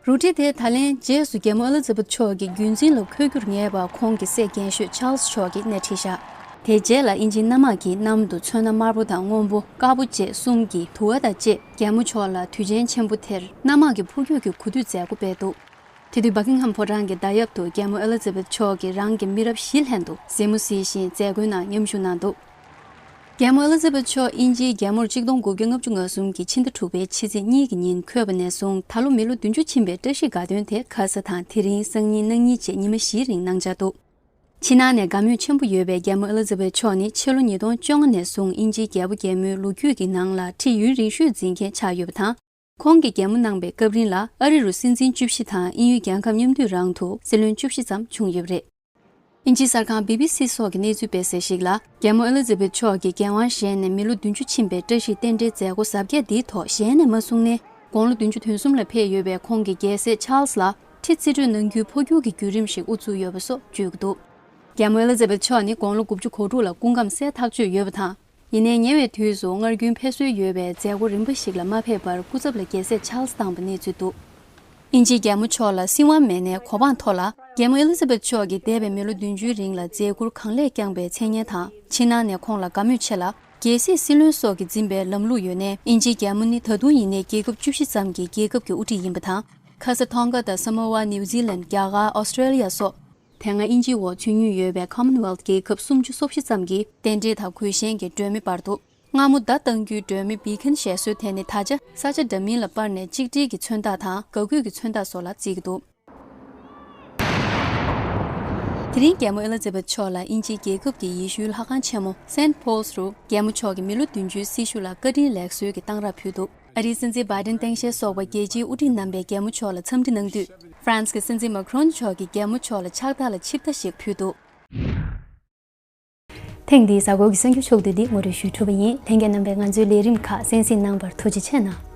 རུ་སྒྲིག་དེ་ད་ལན་རྗེས་སུ་རྒྱལ་མོ་ཨེ་ལི་ཛ་བེད་མཆོག་གི་བརྒྱུད་འཛིན་ལ་འཁོད་རྒྱུར་ངེས་པ་ཁོང་གི་སྲས་རྒན་ཤོས་ཆཱལ་སི་མཆོག་གིས་སྣེ་ཁྲིད་བཞག་དེ་རྗེས་ལ་དབྱིན་ཇིའི་གནམ་དམག་གིས་གནམ་དུ་མཚོན་ན་དམར་པོ་དང་སྔོན་པོ། དཀར་པོ་བཅས་གསུམ་གྱི་དུ་བ་དང་བཅས་རྒྱལ་མོ་མཆོག་ལ་དུས་ཆེན་ཆེན་པོ་དེར་གནམ་དམག་གི་འཕུར་སྐྱོད་ཀྱི་གོ་སྟོད་མཛད་སྒོ་སྤེལ་འདུག་དེ་དུས་བྷ་ཀིང་ཧམ་ཕོ་བྲང་གི་མདའ་ཡབ་ཏུ་རྒྱལ་མོ་ཨེ་ལི་ཛ་བེད་མཆོག་གིས་རང་གི་མི་རབས་བཞི་ལྷན་དུ་གཟིགས་མོ་གཟིགས་བཞིན་མཛད་སྒོའི་ནང་མཉམ་ཞུགས་གནང་འདུག་རྒྱལ་མོ་ཨེ་ལི་ཛ་བེད་མཆོག་དབྱིན་ཇིའི་རྒྱལ་མོར་གཅིག་སྟོང་དགུ་བརྒྱ་ལྔ་བཅུ་ང་གསུམ་གྱི་ཕྱི་ཟླ་དྲུག་པའི་ཕྱི་ཚེས་གཉིས་ཀྱི་ཉིན་འཁོད་པ་ནས་བཟུང་ད་ལོ་མི་ལོ་བདུན་ཅུ་ཕྱིན་པའི་བཀྲ་ཤིས་དགའ་སྟོན་དེ་ཁ་ས་དང་དེ་རིང་སང་ཉིན་གནངས་ཉིན་བཅས་ཉི་མ་བཞིའི་རིང་གནང་འཆར་འདུག་ཕྱི་ནང་ནས་དགའ་མོས་ཆེན་པོ་ཡོད་པའི་རྒྱལ་མོ་ཨེ་ལི་ཛ་བེད་མཆོག་ནི་ཕྱི་ལོ་ཉིས་སྟོང་བཅོ་ལྔ་ནས་བཟུང་དབྱིན་ཇིའི་རྒྱལ་པོ་རྒྱལ་མོའི་ལོ་རྒྱུས་ཀྱི་ནང་ལ་ཁྲི་ཡུན་རིང་ཤོས་འཛིན་མཁན་ཆགས་ཡོད་པ་དང་། ཁོང་གིས་རྒྱལ་མོ་གནང་པའི་སྐབས་རིང་ལ་ཨ་རི་རུ་སྲིད་འཛིན་བཅུ་བཞི་དང་དབྱིན་ཡུལ་རྒྱལ་ཁབ་མཉམ་འདུས་རང་དུ་སྲིད་བློན་བཅུ་བཞི་ཙམ་བྱུང་ཡོད་པ་རེད། དབྱིན་ཇིའི་གསར་ཁང་བི་བི་སི་སོགས་ཀྱིས་གནས་ཚུལ་སྤེལ་གསལ་ཞིག་ལ། རྒྱལ་མོ་ཨེ་ལི་ཛ་བེད་མཆོག་གི་འགན་དབང་བཞེས་ནས་མི་ལོ་བདུན་ཅུ་ཕྱིན་པའི་བཀྲ་ཤིས་རྟེན་འབྲེལ་མཛད་སྒོ་གཟབ་རྒྱས་འདིའི་ཐོག་ཞལ་ནས་མ་གསུངས་ནའི། དགུང་ལོ་བདུན་ཅུ་དོན་གསུམ་ལ་ཕེབས་ཡོད་པའི་ཁོང་གི་རྒྱལ་སྲས་ཆཱལ་སི་ལ་ཁྲི་རྩིས་སྤྲོད་གནང་རྒྱུའི་འཕོ་འགྱུར་གྱི་བརྒྱུད་རིམ་ཞིག་དབུ་བཙུགས་ཡོད་པ་སོགས་བརྗོད་ཀྱི་འདུག་རྒྱལ་མོ་ཨེ་ལི་ཛ་བེད་མཆོག་ནི་དགུང་ལོ་དགུ་བཅུ་གོ་དྲུག་ལ་སྐུ་ཁམས་གསལ་ཐག་ཆོད་ཡོད་པ་དང་། ཡིན་ནའི་ཉེ་བའི་དུས་སུ་སྔར་རྒྱུན་ཕེབས་སྲོལ་ཡོད་པའི་མཛད་སྒོ་རིམ་པ་ཞིག་ལ་མ་ཕེབས་པར་སྐུ་ཚབ་ལ་རྒྱལ་སྲས་ཆཱལ་སི་བཏང་པའི་གནས་ཚུལ་འདུག་དབྱིན་ཇིའི་རྒྱལ་མོ་མཆོག་ལ་སྲིད་དབང་མེད་ནའི་གོ་འཕང་ཐོག་ལ་རྒྱལ་མོ་ཨེ་ལི་ཛ་བེད་མཆོག་གིས་འདས་པའི་མི་ལོ་བདུན་ཅུའི་རིང་ལ་མཛད་ཁུར་གང་ལེགས་བསྐྱངས་པའི་མཚན་སྙན་དང་། ཕྱི་ནང་ནས་ཁོང་ལ་དགའ་མོས་ཆེ་ལ། རྒྱལ་སྲིད་སྲིད་བློན་སོགས་ཀྱིས་འཛིན་པའི་ལམ་ལུགས་ཡོད་ནའི། དབྱིན་ཇིའི་རྒྱལ་མོ་ནི་ད་དུང་ཡིན་ནའི་རྒྱལ་ཁབ་བཅུ་བཞི་ཙམ་གྱི་རྒྱལ་ཁབ་ཀྱི་དབུ་ཁྲིད་ཡིན་པ་དང་། ཁ་ས་ཐོང་ག་དང་ས་མོ་ཝ། ནིའུ་ཛི་ལན། རྒྱ་གར། ཨོ་སི་ཀྲེ་ལི་ཡ་སོགས། དེ་སྔ་དབྱིན་ཇིའི་འོག་ཚུད་མྱོང་ཡོད་པའི་ཁོ་མན་ཝེལ་ཐི་རྒྱལ་ཁབ་སུམ་ཅུ་སོ་བཞི་ཙམ་གྱིས་རྟེན་འབྲེལ་དང་གུས་ཞེན་གྱི་སྒྲོན་མེ་སྤར་འདུག་སྔ་མོ་མདའ་བཏང་རྒྱུའི་སྒྲོན་མེ་བི་ཁན་ཞེས་བཟོས་དེ་ནི་ད་ཆ་ས་ཆ་འདྲ་མིན་ལ་སྤར་ནས་གཅིག་སྒྲིལ་གྱི་མཚོན་རྟགས་དང་དགའ་གུས་ཀྱི་མཚོན་རྟགས་སོགས་ལ་བརྩི་གི་འདུག་དེ་རིང་རྒྱལ་མོ་ཨེ་ལི་ཛ་བེད་མཆོག་ལ་དབྱིན་ཇིའི་རྒྱལ་ཁབ་ཀྱི་ཡེ་ཤུའི་ལྷ་ཁང་ཆེན་མོ་སེན་ཕོལ་སི་རུ་རྒྱལ་མོ་མཆོག་གི་མི་ལོ་བདུན་ཅུའི་སྲི་ཞུ་ལ་བཀའ་དྲིན་ལེགས་གསོལ་གྱི་གཏང་རག་ཕུལ་འདུག་ཨ་རིའི་སྲིད་འཛིན་བྷའི་ཏན་སྟངས་དཔྱལ་སོགས་པ་རྒྱལ་སྤྱིའི་དབུ་ཁྲིད་རྣམ་པས་རྒྱལ་མོ་མཆོག་ལ་འཚམས་འདྲི་གནང་དུས། ཧྥ་རན་སི་གི་སྲིད་འཛིན་མཱ་ཁི་རོན་མཆོག་གིས་རྒྱལ་མོ་མཆོག་ལ་ཕྱག་རྟགས་ལ་ཆིབས་རྟ་ཞིག་ཕུལ་འདུག་ཐེངས་འདིའི་གཟའ་འཁོར་གྱི་གསར་འགྱུར་ཕྱོགས་བསྡུས་འདི་ངོ་སྤྲོད་ཞུས་གྲུབ་པ་ཡིན། ལྷན་རྒྱས་རྣམ་པས་ང་ཚོའི་ལས་རིམ་ཁག་གསན་གཟིགས་གནང་བར་ཐུགས་རྗེ་ཆེ་གནང་།